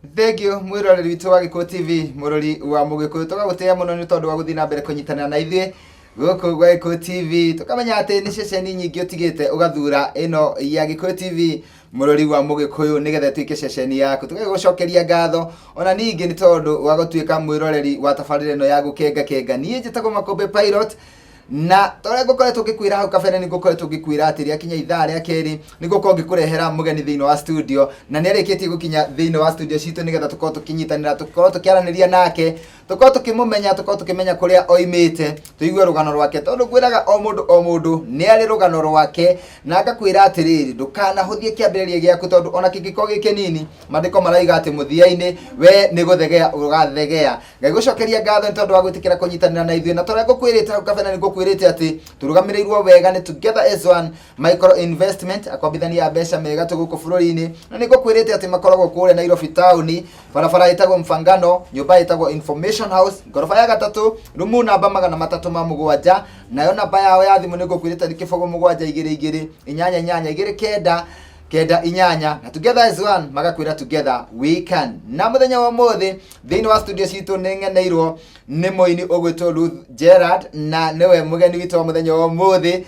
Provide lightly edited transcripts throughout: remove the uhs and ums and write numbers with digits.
Thank you mwiroreri witũ wa Gĩkũyũ TV, mũrori wa Mũgĩkũyũ. Tũgagũtĩĩa mũno nĩ tondũ wa gũthiĩ na mbere kũnyitanĩra na ithuĩ gũkũ gwa Gĩkũyũ TV. Tũkamenya atĩ nĩ ceceni nyingĩ ũtigĩte ũgathura ĩno ya Gĩkũyũ TV, mũrori wa Mũgĩkũyũ, nĩgetha ĩtuĩke ceceni yaku. Tũgagũcokeria ngatho ona ningĩ nĩ tondũ wa gũtuĩka mwĩroreri wa tabarĩra ĩno ya Gũkenga Kenga. Niĩ njĩtagwo Makũmbĩ Pilot, na torĩa ngũkoretwo ngĩkwĩra hau kabere, nĩ ngũkoretwo ngĩkwĩra atĩ rĩakinya ithaa rĩa kerĩ nĩ ngũkorwo ngĩkũrehera mũgeni thĩinĩ wa studio, na nĩ arĩkĩtie gũkinya thĩinĩ wa studio citũ nĩgetha tũkorwo tũkĩnyitanĩra, tũkorwo tũkĩaranĩria nake, tũkorwo tũkĩmũmenya, tũkorwo tũkĩmenya kũrĩa oimĩte, tũigue rũgano rwake, tondũ ngwĩraga o mũndũ o mũndũ nĩ arĩ rũgano rwake. Na ngakwĩra atĩrĩrĩ, ndũkanahũthie kĩambĩrĩria gĩaku, tondũ ona kĩngĩkorwo gĩ kĩnini, mandĩko maraiga atĩ mũthia-inĩ we nĩ gũthegea ũgathegea. Ngagũcokeria ngatho nĩ tondũ wa gwĩtĩkĩra kũnyitanĩra na ithuĩ. Na torĩa ngũkwĩrĩte hau kabere, nĩ ngũkwĩrĩte atĩ tũrũgamĩrĩirwo wega nĩ Together as One Micro Investment, akombithania a mbeca mega tũ gũkũ bũrũri-inĩ. Na nĩ ngũkwĩrĩte atĩ makoragwo kũrĩa Nairobi taũni, barabara ĩtagwo Mfangano, nyũmba ĩtagwo Information House, ngoroba ya gatatũ, rumu namba 307. Nayo namba yao ya thimũ nĩ ngũkwĩrĩte nĩ 0722288998. Na Together as One magakwĩra, "Together we can." Na mũthenya wa ũmũthĩ thĩinĩ wa studio citũ nĩ ng'eneirwo nĩ mũini ũgwĩtwo Ruth Gerard, na nĩwe mũgeni witũ wa mũthenya wa ũmũthĩ.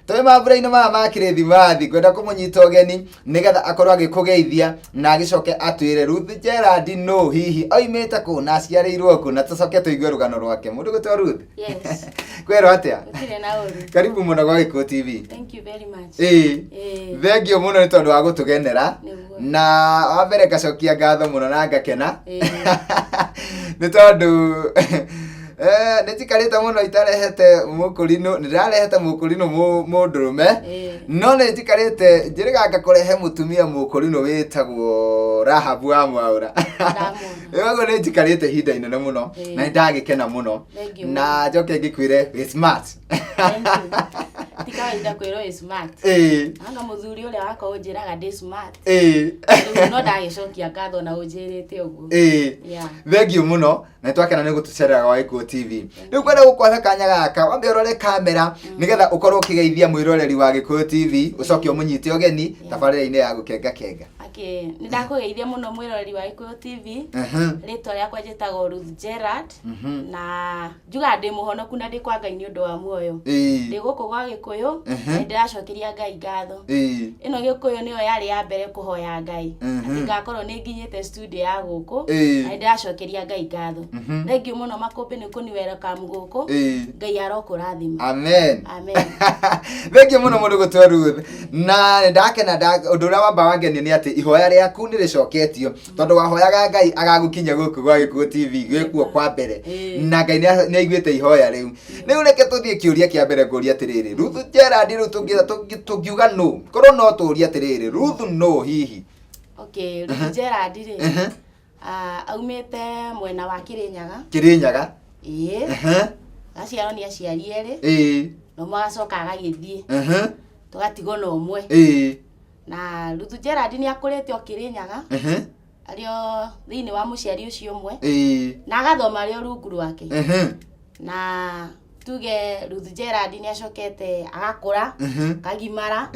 Twĩ mambura-inĩ maya ma Kĩrĩthimathi, ngwenda kũmũnyita ũgeni nĩgetha akorwo agĩkũgeithia na agĩcoke atwĩre Ruth Gerard nũ hihi, oimĩte kũ na aciarĩirwo kũ, na tũcoke tũigue rũgano rwake. Mũndũ gwĩtwo Ruth. Yes. Kwĩrwo atĩa? Gũtirĩ na ũru. Karibu mũno gwa Gĩkũyũ TV. Thank you very much. Thengiũ mũno nĩ tondũ wa gũtũgenera. Nĩguo. Na wa mbere ngacokia ngatho mũno na ngakena nĩ tondũ nĩ njikarĩte mũno itarehete mũkũrinũ. Nĩ ndĩrarehete mũkũrinũ mũndũrũme, no nĩ njikarĩte njĩrĩga ngakũrehe mũtumia mũkũrinũ wĩtagwo Rahabu wa Mwaũra. Ndamwona. Ũguo nĩ njikarĩte ihinda inene mũno na nĩ ndagĩkena mũno. Thank you. Na njoke ngĩkwĩre wĩ smart. Thank you. Ti kawaida kwĩrwo ĩ smart. Anga mũthuri ũrĩa wakwa ũnjĩraga ndĩ smart. Rĩu no ndagĩcokia ngatho na ũnjĩrĩte ũguo. Yeah. Thengiũ mũno na nĩtwakena nĩ gũtũcerera gwa Gĩkũyũ TV. Rĩu kwenda gũkũhe kanya gaka wambe ũrore kamera nĩgetha ũkorwo ũkĩgeithia mwĩroreri wa Gĩkũyũ TV, ũcoke ũmũnyite ũgeni tabarĩra-inĩ ya Gũkenga Kenga. Okay, nĩ ndakũgeithia mũno mwĩroreri wa Gĩkũyũ TV. Rĩtwa rĩakwa njĩtagwo Ruth Gerard na njugaga ndĩ mũhonoku na ndĩ kwa Ngai nĩ ũndũ wa muoyo. Ndĩ gũkũ gwa Gĩkũyũ na nĩ ndĩracokeria Ngai ngatho. Ĩno Gĩkũyũ nĩyo yarĩ ya mbere kũhoya Ngai atĩ ngakorwo nĩ nginyĩte studio ya gũkũ, na nĩ ndĩracokeria Ngai ngatho. Thank you mũno Makũmbĩ nĩ kũni welcome gũkũ. Ngai arokũrathima. Amen. Amen. Thengiũ mũno mũndũ gũtwo Ruth, na nĩ ndakena. Ũndũ ũrĩa wamba wangenia nĩ atĩ ihoya rĩaku nĩ rĩcoketio, tondũ wahoyaga Ngai agagũkinya gũkũ gwa Gĩkũyũ TV gwĩkuo kwa mbere, na Ngai nĩ aiguĩte ihoya rĩu. Rĩu reke tũthiĩ kĩũria kĩa mbere. Ngũria atĩrĩrĩ, Ruth Gerard, rĩu tũngiuga nũ, korwo no tũũrie atĩrĩrĩ, Ruth nũ hihi? Okay, Ruth Gerard rĩ, aumĩte mwena wa Kĩrĩnyaga. Kĩrĩnyaga. Ĩĩ. Aciarwo nĩ aciari erĩ, na ũmwe agacoka agagĩthiĩ, tũgatigwo na ũmwe. Na Ruth Gerard nĩ akũrĩte o Kĩrĩnyaga, arĩ o thĩinĩ wa mũciari ũcio ũmwe, na agathoma arĩ o rungu rwake. Na tuge Ruth Gerard nĩ acokete agakũra, akagimara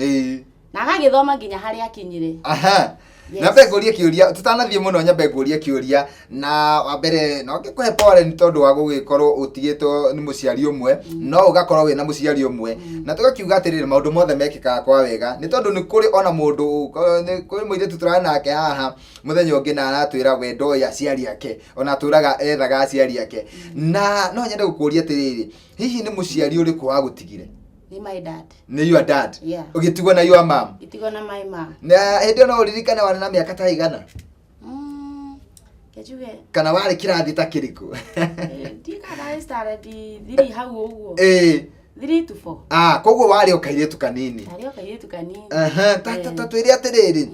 na agagĩthoma nginya harĩa akinyire. Yes. Nyambe ngũrie kĩũria tũtanathiĩ mũno, nyambe ngũrie kĩũria. Na wa mbere no ngĩkũhe pole nĩ tondũ wa gũgĩkorwo ũtigĩtwo nĩ mũciari ũmwe, no ũgakorwo wĩna mũciari ũmwe, na tũgakiuga atĩrĩrĩ, maũndũ mothe mekĩkaga kwa wega, nĩ tondũ nĩ kũrĩ ona mũndũ, nĩ kũrĩ mũirĩtu tũrarĩ nake haha mũthenya ũngĩ na aratwĩra we ndoĩ aciari ake, ona atũraga ethaga aciari ake. Na no nyende gũkũria atĩrĩrĩ, hihi nĩ mũciari ũrĩkũ wagũtigire? Nĩ my dad. Nĩ your dad? Yeah. Ũgĩtigwo na your mom? Itigwo na my mom. Na hĩndĩ ĩyo no ũririkane warĩ na mĩaka ta igana? Ke njuge. Kana warĩ kĩrathi ta kĩrĩkũ? Ndikana standard 3 hau ũguo. 3 to 4. Ah, koguo warĩ o kairĩtu kanini. Arĩ o kairĩtu kanini. Aha, ta twĩre atĩrĩrĩ,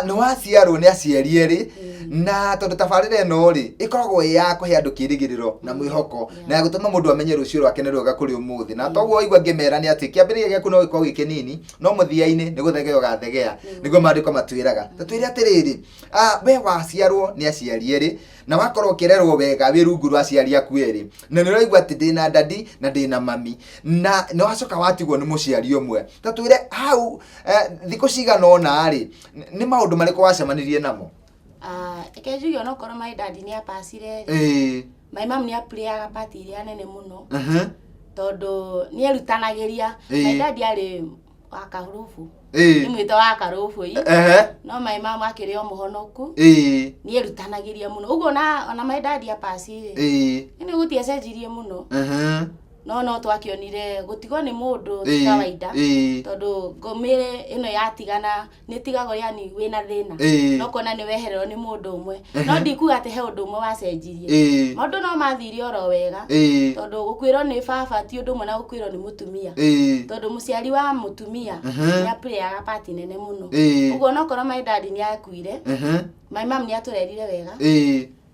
nĩ waciarwo nĩ aciari erĩ, na tondũ tabarĩra ĩno rĩ ĩkoragwo ĩ ya kũhe andũ kĩĩrĩgĩrĩro na mwĩhoko na ya gũtũma mũndũ amenye rũciũ rwake nĩ rwega kũrĩ ũmũthĩ. Na toguo waigua ngĩmera nĩ atĩ kĩambĩrĩria gĩaku no gĩkorwo gĩ kĩnini, no mũthia-inĩ nĩ gũthegea ũgathegea, nĩguo maandĩko matwĩraga. Ta twĩre atĩrĩrĩ, we waciarwo nĩ aciari erĩ na wakorwo ũkĩrerwo wega wĩ rungu rwa aciari aku erĩ, na nĩ ũraigua atĩ ndĩna dadi na ndĩna mami, na nĩ wacoka watigwo nĩ mũciari ũmwe, ta twĩre hau, thikũ cigana ũna rĩ, nĩ maũndũ marĩkũ wacemanirie namo? Ah, reke njuge onokorwo my dad nĩ apacire rĩ, my mom nĩ aplayaga part ĩrĩa nene mũno tondũ nĩ erutanagĩria. My dad arĩ wa karubu, nĩ mwĩte wa karubu ii, no my mom akĩrĩ o mũhonoku, nĩ erutanagĩria mũno ũguo ona my dad apaci rĩ, nĩ gũtiacenjirie mũno, no twakĩonire gũtigwo nĩ mũndũ ti kawaida, tondũ ngũmĩre ĩno yatigana nĩ tigagwo yani wĩna thĩna, no kuona nĩ wehererwo nĩ mũndũ ũmwe. No ndikuga atĩ he ũndũ ũmwe wacenjirie, maũndũ no mathire oro wega, tondũ gũkuĩrwo nĩ baba ti ũndũ ũmwe na gũkuĩrwo nĩ mũtumia, tondũ mũciari wa mũtumia nĩ aplayaga part nene mũno. Ũguo onokorwo my dad nĩ akuire, my mom nĩ atũrerire wega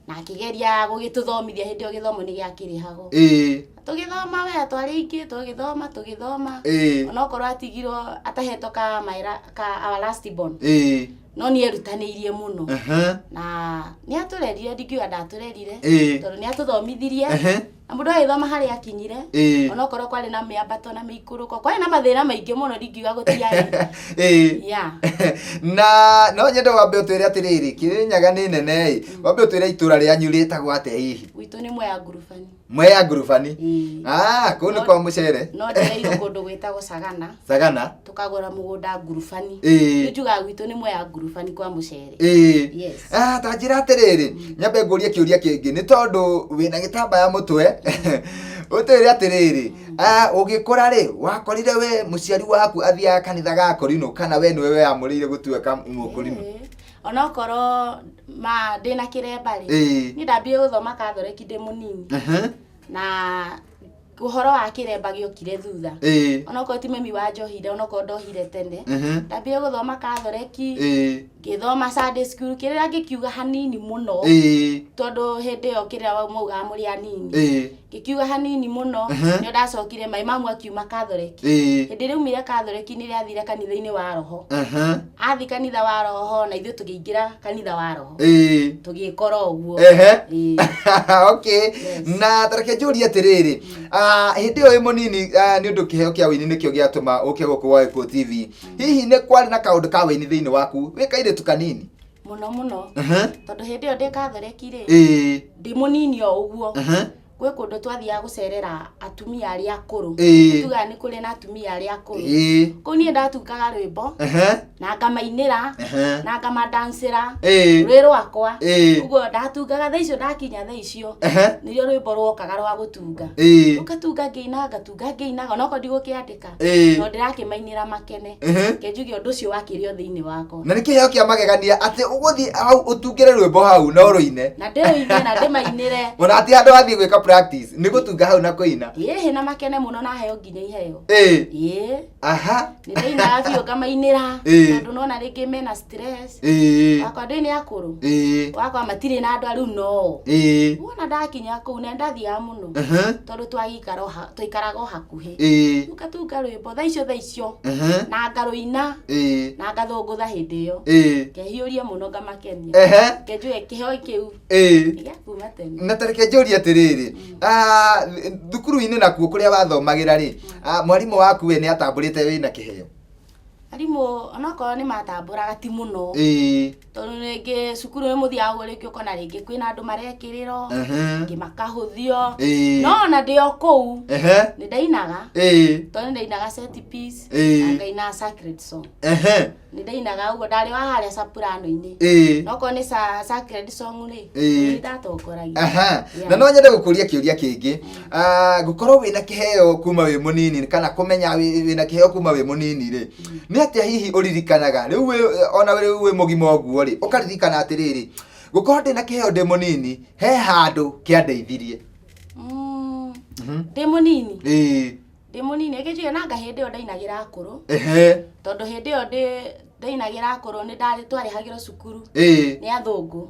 na akĩgeria gũgĩtũthomithia. Hĩndĩ ĩyo gĩthomo nĩ gĩakĩrĩhagwo. Tũgĩthoma we twarĩ aingĩ, tũgĩthoma tũgĩthoma, onokorwo atigirwo atahetwo ka, my, ka our last born, no nĩ erutanĩirie mũno na nĩ atũrerire. Ndingiuga ndatũrerire, tondũ nĩ atũthomithirie na mũndũ agĩthoma harĩa akinyire, onokorwo kwarĩ na mĩambato na mĩikũrũko, kwarĩ na mathĩna maingĩ mũno, ndingiuga gũtiarĩ. Yeah. Na no nyende wambe ũtwĩre atĩrĩrĩ, Kĩrĩnyaga nĩ nene ĩ, wambe ũtwĩre itũra rĩanyu rĩtagwo atĩa hihi? Gwitũ nĩ Mwea Ngurubani. Mwea Ngurubani. Ĩĩ. Ah, kũu nĩ kwa mũcere. No ndereirwo kũndũ gwĩtagwo Sagana. Sagana. Tũkagũra mũgũnda Ngurubani. Rĩu njugaga gwitũ nĩ Mwea Ngurubani kwa mũcere. Yes. Ah, ta njĩra atĩrĩrĩ, nyambe ngũrie kĩũria kĩngĩ nĩ tondũ wĩna gĩtambaya mũtwe. Ũtwĩre atĩrĩrĩ, ah, ũgĩkũra rĩ, wakorire we mũciari waku athiaga kanitha ga Korinũ kana we nĩwe weyamũrĩire gũtuĩka mũkorinũ? Ĩĩ. Onokorwo ma ndĩna kĩremba rĩ, niĩ ndambire gũthoma Katholeki ndĩ mũnini, na ũhoro wa kĩremba gĩokire thutha. Onokorwo ti mami wanjohire, onokorwo ndohire tene, ndambire gũthoma Katholeki, ngĩthoma Sunday school, kĩrĩa ngĩkiuga hanini mũno, tondũ hĩndĩ ĩyo kĩrĩa maugaga mũrĩ anini, ngĩkiuga hanini mũno. Nĩo ndacokire my mamu akiuma Katholeki. Hĩndĩ ĩrĩa aumire Katholeki nĩrĩa athire kanitha-inĩ wa roho. Athi kanitha wa roho na ithuĩ tũkĩingĩra kanitha wa roho, tũgĩkora ũguo. Okay. Yes. Na tareke njũrie atĩrĩrĩ, ah, hĩndĩ ĩyo wĩ mũnini, ah, nĩ ũndũ kĩheo kĩa ũini nĩkĩo gĩatũma ũke gũkũ gwa Gĩkũyũ TV, hihi nĩ kwarĩ na kaũndũ ka ũini thĩinĩ waku wĩ kairĩtu kanini? Mũno mũno, tondũ hĩndĩ ĩyo ndĩ Katholeki rĩ, ndĩ mũnini o ũguo, gwĩ kũndũ twathiaga gũcerera atumia arĩa akũrũ. Tugaga nĩ kũrĩ na atumia arĩa akũrũ. Kũu niĩ ndatungaga rwĩmbo na ngamainĩra na ngamadancĩra rwĩ rwakwa. Ũguo ndatungaga thaa icio, ndakinya thaa icio, nĩrĩo rwĩmbo rwokaga rwa gũtunga. Ũgatunga ngĩina, ngatunga ngĩinaga, onokorwo ndigũkĩandĩka, no ndĩrakĩmainĩra makene. Ke njuge ũndũ ũcio wakĩrĩ o thĩinĩ wakwa. Na nĩ kĩheo kĩa magegania atĩ ũgũthiĩ hau ũtungĩre rwĩmbo hau na ũrũine. Na ndĩũine na ndĩmainĩre. Ona atĩ handũ wathiĩ gwĩka practice nĩ gũtunga hau na kũina. Ĩhĩ, na makene mũno, na heo nginya iheo. Ĩĩ. Nĩ ndainaga biũ ngamainĩra, tondũ nona rĩngĩ mena stress. Wakwa ndĩ nĩ akũrũ, wakwa matirĩ na andũ arĩu no wona ndakinya kũu na ndathiaga mũno, tondũ twagĩikara o twaikaraga o hakuhĩ. Ngatunga rwĩmbo thaa icio thaa icio na ngarũina na ngathũngũtha hĩndĩ ĩyo, ngehiũria mũno ngamakenia. Ngenjuge kĩheo kĩu nĩ gĩa kuma tene. Na tareke njũrie atĩrĩrĩ, ah, thukuru-inĩ nakuo kũrĩa wathomagĩra rĩ, ah, mwarimũ waku we nĩ atambũrĩte wĩna kĩheo? Arimũ onokorwo nĩ matambũraga, ti mũno, tondũ rĩngĩ cukuru nĩ mũthiaga ũguo, rĩngĩ ũkona rĩngĩ kwĩna andũ marekĩrĩrwo, angĩ makahũthio, no ona ndĩ o kũu nĩ ndainaga, tondũ nĩ ndainaga set piece na ngaina sacred song. Nĩ ndainaga ũguo, ndarĩ wa harĩa soprano-inĩ, no korwo nĩ sacred song rĩ, nĩ ndatongoragia. Na no nyende gũkũria kĩũria kĩngĩ. Ah, gũkorwo wĩna kĩheo kuma wĩ mũnini kana kũmenya wĩna kĩheo kuma wĩ mũnini rĩ, nĩ atĩa hihi ũririkanaga rĩu ona rĩu wĩ mũgima ũguo rĩ, ũkaririkana atĩrĩrĩ, gũkorwo ndĩna kĩheo ndĩ mũnini he handũ kĩandeithirie? Ndĩ mũnini, ndĩ mũnini ĩkĩnjuge nanga hĩndĩ ĩyo ndainagĩra akũrũ, tondũ hĩndĩ ĩyo ndĩ ndainagĩra akũrũ nĩ ndarĩ twarĩhagĩrwo cukuru nĩ athũngũ.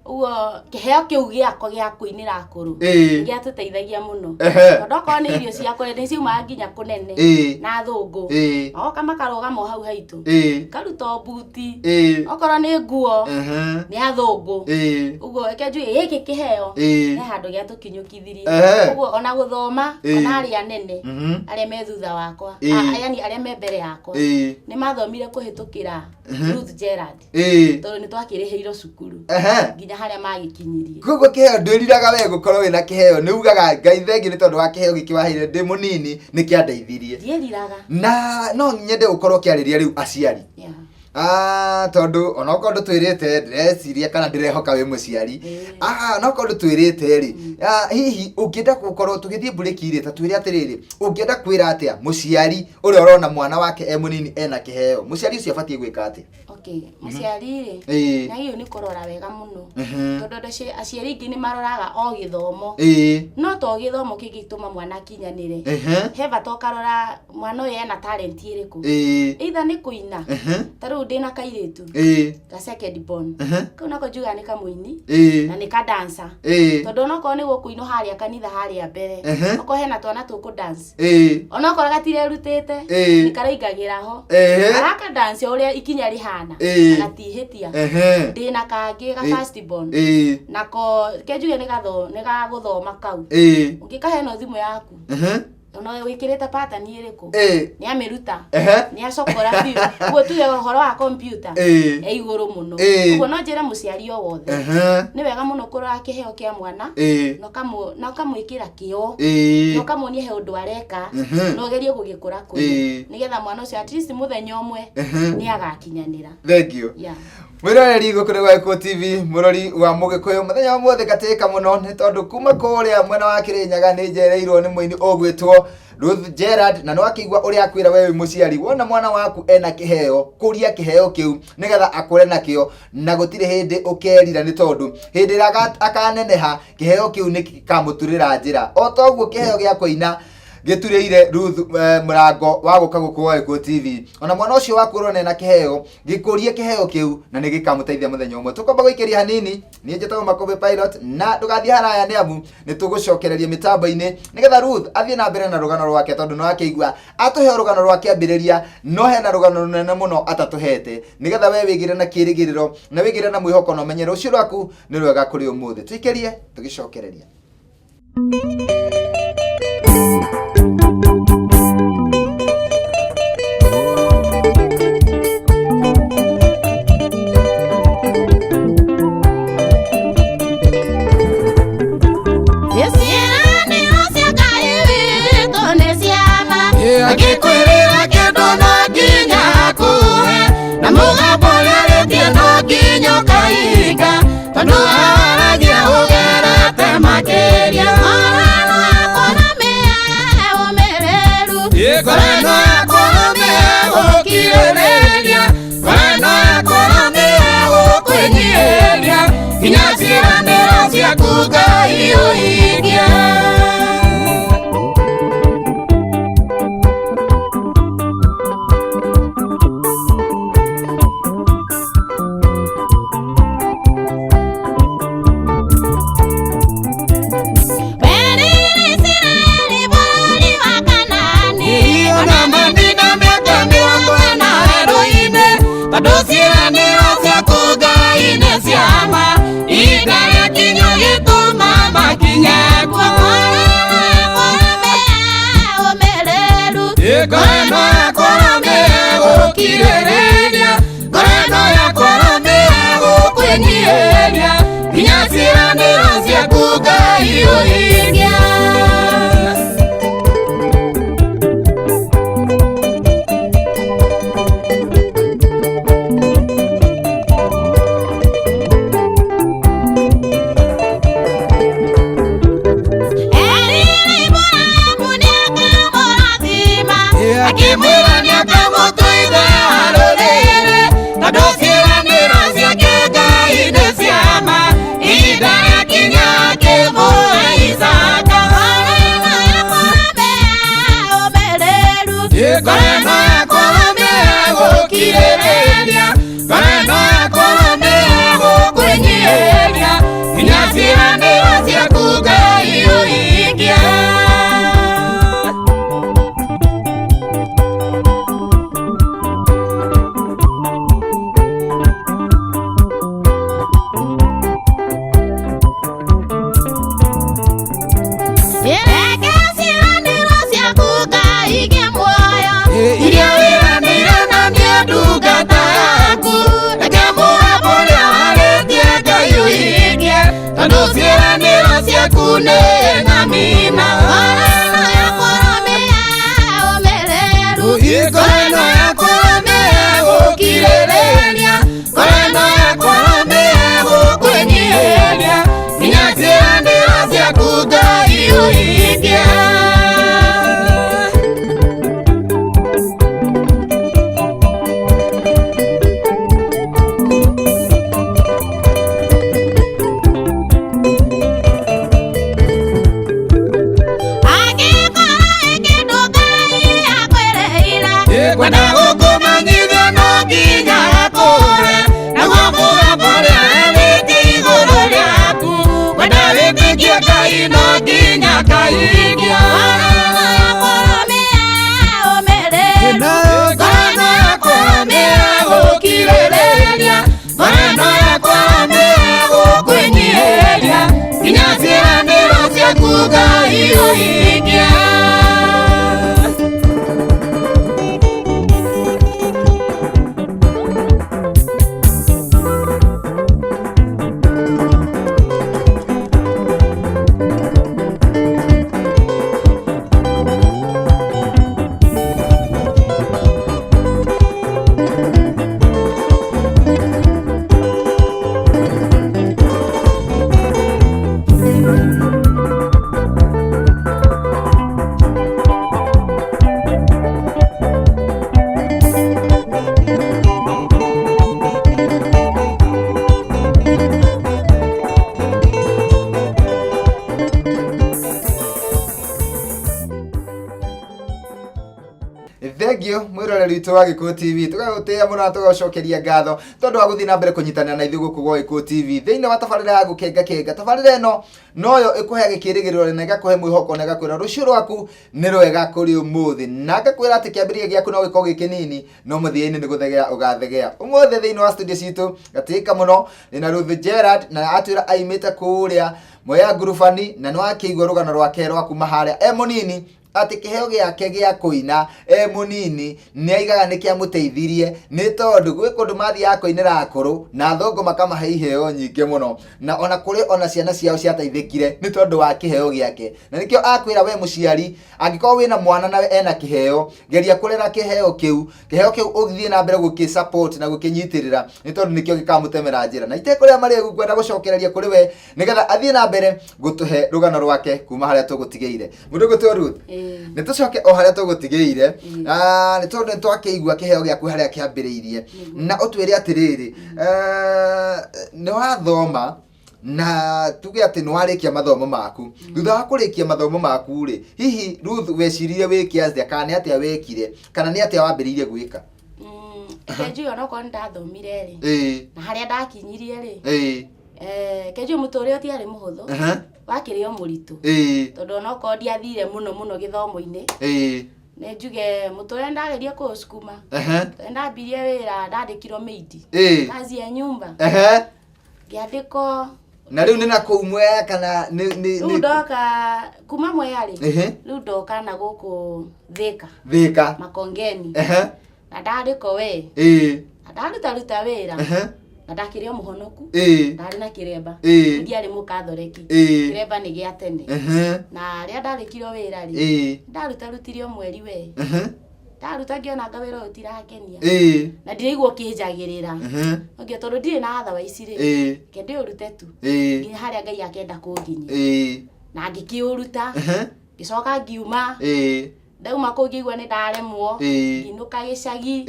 Ũguo kĩheo kĩu gĩakwa gĩa kũinĩra akũrũ Ĩĩ. gĩatũteithagia mũno. Ehe. Tondũ okorwo nĩ irio cia kũrĩa nĩ ciumaga nginya kũnene Ĩĩ. na thũngũ. Ĩĩ. Magoka makarũgama o hau haitũ. Ĩĩ. Ngaruta o mbuti. Ĩĩ. Okorwo nĩ nguo Ehe. nĩ athũngũ. Ĩĩ. Ũguo reke njuge gĩkĩ kĩheo Ĩĩ. he handũ gĩatũkinyũkithirie. Ehe. Ũguo ona gũthoma Ĩĩ. ona arĩa anene Mhm. arĩa me thutha wakwa Ĩĩ. yani arĩa me mbere yakwa Ĩĩ. nĩ mathomire kũhĩtũkĩra Ruth Gerard Ĩĩ. tondũ nĩ twakĩrĩhĩirwo cukuru Ehe. nginya harĩa magĩkinyirie. Koguo kĩheo ndwĩriraga we gũkorwo wĩna kĩheo, nĩ ugaga Ngai thengiũ nĩ tondũ wa kĩheo gĩkĩ waheire ndĩ mũnini nĩ kĩandeithirie. Ndiĩriraga. Na no nyende ũkorwo ũkĩarĩria rĩu aciari. Yeah. Tondũ onokorwo ndũtwĩrĩte ndĩreciria kana ndĩrehoka wĩ mũciari. Ĩĩ. Onokorwo ndũtwĩrĩte rĩ, hihi ũngĩenda gũkorwo tũgĩthiĩ mburĩki rĩ, ta twĩre atĩrĩrĩ, ũngĩenda kwĩra atĩa mũciari ũrĩa ũrona mwana wake e mũnini ena kĩheo, mũciari ũcio abatiĩ gwĩka atĩa? Okay, mũciari rĩ Ĩĩ. nĩagĩrĩirwo nĩ kũrora wega mũno. Mhm. Tondũ andũ aciari aingĩ nĩ maroraga o gĩthomo. Ĩĩ. No to gĩthomo kĩngĩtũma mwana akinyanĩre. Ehe. He bata ũkarora mwana ũyũ ena talent ĩrĩkũ. Ĩĩ. Either nĩ kũina. Ehe. Ta rĩu ndĩna kairĩtu Ĩĩ. ga second born. Ehe. Kau nako njugaga nĩ kamũini Ĩĩ. na nĩ ka dancer. Ĩĩ. Tondũ onokorwo nĩ gũkũinwo harĩa kanitha harĩa mbere. Ehe. Okorwo hena twana tũkũ dance. Ĩĩ. Onokorwo gatirerutĩte Ĩĩ. nĩ karaingagĩra ho. Ehe. Araka dance o ũrĩa ikinya rĩhana. Ĩĩ. Gatihĩtia. Ehe. Ndĩna kangĩ ga Ĩĩ. first born. Ĩĩ. Nako ke njuge nĩ gagũthoma kau. Ĩĩ. Ũngĩkahe no thimũ yaku. Ehe. Ona wĩkĩrĩte pattern ĩrĩkũ. Ĩĩ. Nĩ amĩruta. Ehe. Nĩ acokora biũ. Ũguo tuge ũhoro wa computer. Ĩĩ. E igũrũ mũno. Ĩĩ. Ũguo no njĩre mũciari o wothe. Ehe. Nĩ wega mũno kũrora kĩheo kĩa mwana. Ĩĩ. Na ũkamwĩkĩra kĩo. Ĩĩ. Na ũkamuonia he ũndũ areka. Mhm. Na ũgerie gũgĩkũra Ĩĩ. kũria. Nĩgetha mwana ũcio at least mũthenya ũmwe Ehe. nĩ agakinyanĩra. Thank you. Yeah. Mwĩroreri gũkũ nĩ gwa Gĩkũyũ TV, mũrori wa Mũgĩkũyũ, mũthenya wa ũmũthĩ ngatĩka mũno nĩ tondũ kuma kũrĩa mwena wa Kĩrĩnyaga nĩ njereirwo nĩ mũini ũgwĩtwo Ruth Gerard, na nĩ wakĩigua ũrĩa akwĩra we wĩ mũciari, wona mwana waku ena kĩheo, kũria kĩheo kĩu nĩgetha akũre nakĩo, na gũtirĩ hĩndĩ ũkerira nĩ tondũ hĩndĩ ĩrĩa akaneneha kĩheo kĩu nĩ gĩkamũturĩra njĩra. O toguo kĩheo gĩa kũina gĩturĩire Ruth mũrango wa gũka gũkũ gwa Gĩkũyũ TV. Ona mwana ũcio waku ũrona ena kĩheo, gĩkũrie kĩheo kĩu na nĩ gĩkamũteithia mũthenya ũmwe. Tũkwamba gũikĩria hanini, niĩ njĩtagwo Makũmbĩ Pilot, na ndũgathiĩ haraya nĩ amu nĩ tũgũcokereria mĩtambo-inĩ nĩgetha Ruth athiĩ na mbere na rũgano rwake, tondũ nĩ wakĩigua atũhe rũgano rwa kĩambĩrĩria, no hena rũgano rũnene mũno atatũhete, nĩgetha we wĩgĩre na kĩĩrĩgĩrĩro na wĩgĩre na mwĩhoko na ũmenye rũciũ rwaku nĩ rwega kũrĩ ũmũthĩ. Tũikĩrie tũgĩcokereria. Akikwĩrĩra kĩndũ no nginya akuhe, na mũgambo ũrĩa arĩtie no nginya ũkahinga, tondũ aragia ũgerete makĩria. Ngoro yakwa na mĩe ũmĩrĩru, ngoro yakwa na mĩe gũkirĩrĩria, ngoro yakwa na mĩe gũkwĩnyihĩria, nginya ciĩranĩro ciaku Ngai ũhingie. Nginya ciĩranĩro ciaku Ngai ũhingie. Akĩmwĩra nĩakamũtũitha rũrĩrĩ, tondũ ciĩranĩro ciake Ngai nĩ ciama, ihinda rĩakinya akĩmũhe Isaaka. Ngoro ĩno yakwa nĩĩgũkirĩrĩria, ngoro ĩno yakwa nĩĩgũkwĩnyihĩria, Reke ciĩranĩro ciaku Ngai igĩe muoyo, iria wĩranĩire na niĩ ndungata yaku. Reke mũgambo ũrĩa warĩtie Ngai ũhingie, tondũ ciĩranĩro ciaku nĩ ng'amina. Ngoro ĩno yakwa ũrũmĩe ũmĩrĩru, ngoro ĩno yakwa ũrũmĩe gũkirĩrĩria, ngoro ĩno yakwa ũrũmĩe gũkwĩnyihĩria, nginya ciĩranĩro ciaku Ngai ũhingie. Angĩkorwo wĩ kĩndũ Ngai akwĩrĩire, kwenda gũkũmenyithia no nginya akũre, naguo mũgambo ũrĩa arĩtie igũrũ rĩaku, kwenda wĩtĩkie Ngai no nginya akahingia. Ngoro ĩno yakwa ũrũmĩe ũmĩrĩru, ngoro ĩno yakwa ũrũmĩe gũkirĩrĩria, ngoro ĩno yakwa ũrũmĩe gũkwĩnyihĩria, nginya ciĩranĩro ciaku Ngai ũhingie. Thengio mwiroreri witũ wa Gĩkũyũ TV, tũgagũtĩĩa mũno na tũgagũcokeria ngatho tondũ wa gũthiĩ na mbere kũnyitanĩra na ithuĩ gũkũ gwa Gĩkũyũ TV thĩinĩ wa tabarĩra ya gũkenga kenga. Tabarĩra ĩno noyo ĩkũheaga kĩrĩgĩrĩro na ĩgakũhe mwĩhoko na ĩgakwĩra rũciũ rwaku nĩ rwega kũrĩ ũmũthĩ, na ngakwĩra atĩ kĩambĩrĩria gĩaku no gĩkorwo gĩ kĩnini no mũthia-inĩ nĩ gũthegea ũgathegea. Ũmũthĩ thĩinĩ wa studio citũ gatĩka mũno ndĩna Ruth Gerard, na atwĩra aimĩte kũrĩa Mwea Ngurubani, na nĩ wakĩigua rũgano rwake rwa kuma harĩa e mũnini atĩ kĩheo gĩake gĩa kũina e mũnini nĩ aigaga nĩ kĩamũteithirie, nĩ tondũ gwĩ kũndũ mathiaga kũinĩra akũrũ na athũngũ makamahe iheo nyingĩ mũno, na ona kũrĩ ona ciana ciao ciateithĩkire nĩ tondũ wa kĩheo gĩake. Na nĩkĩo akwĩra we mũciari, angĩkorwo wĩna mwana nawe ena kĩheo, geria kũrera kĩheo kĩu, kĩheo kĩu ũthiĩ na mbere gũkĩ support na gũkĩnyitĩrĩra, nĩ tondũ nĩkĩo gĩkamũtemera njĩra. Na itekũrĩa marĩgu ngwenda gũcokereria kũrĩ we nĩgetha athiĩ na mbere gũtũhe rũgano rwake kuma harĩa tũgũtigĩire. Mũndũ ũgwĩtwo Ruth, nĩ tũcoke o harĩa tũgũtigĩire, nĩ tondũ nĩ twakĩigua kĩheo gĩaku harĩa kĩambĩrĩirie, na ũtwĩre atĩrĩrĩ, nĩ wathoma na tuge atĩ nĩ warĩkia mathomo maku. Thutha wa kũrĩkia mathomo maku rĩ, hihi Ruth weciririe wĩke atĩa, kana nĩ atĩa wekire, kana nĩ atĩa wambĩrĩirie gwĩka? Reke njuge onokorwo nĩ ndathomire rĩ, na harĩa ndakinyirie rĩ, reke njuge mũtũrĩre ũtiarĩ mũhũthũ, wakĩrĩ o mũritũ, tondũ onokorwo ndiathire mũno mũno gĩthomo-inĩ, nĩ njuge mũtũrĩre ndageria kũũcukuma. Tondũ ndambirie wĩra, ndandĩkirwo maid, kazi ya nyumba, ngĩandĩkwo. Na rĩu nĩ na kũu Mwea kana nĩ Rĩu ndoka kuma Mwea rĩ, rĩu ndoka na gũkũ Thĩka. Thĩka. Makongeni. Na ndandĩkwo we. Na ndarutaruta wĩra. Na ndakĩrĩ o mũhonoku. Ndarĩ na kĩremba. Ndiarĩ mũkathoreki. Kĩremba nĩ gĩa tene. Na rĩrĩa ndarĩkirwo wĩra rĩ, ndarutarutire o mweri we. Ndaruta ngĩona anga wĩra ũyũ ũtirakenia. Na ndiraigua ũkĩnjagĩrĩra. Ngĩona tondũ ndirĩ na otherwise rĩ, reke ndĩũrute tu. Nginya harĩa Ngai akenda kũnginyia. Na ngĩkĩũruta. Ngĩcoka ngiuma. Ndauma kũu ngĩigua nĩ ndaremwo. Ngĩinũka gĩcagi.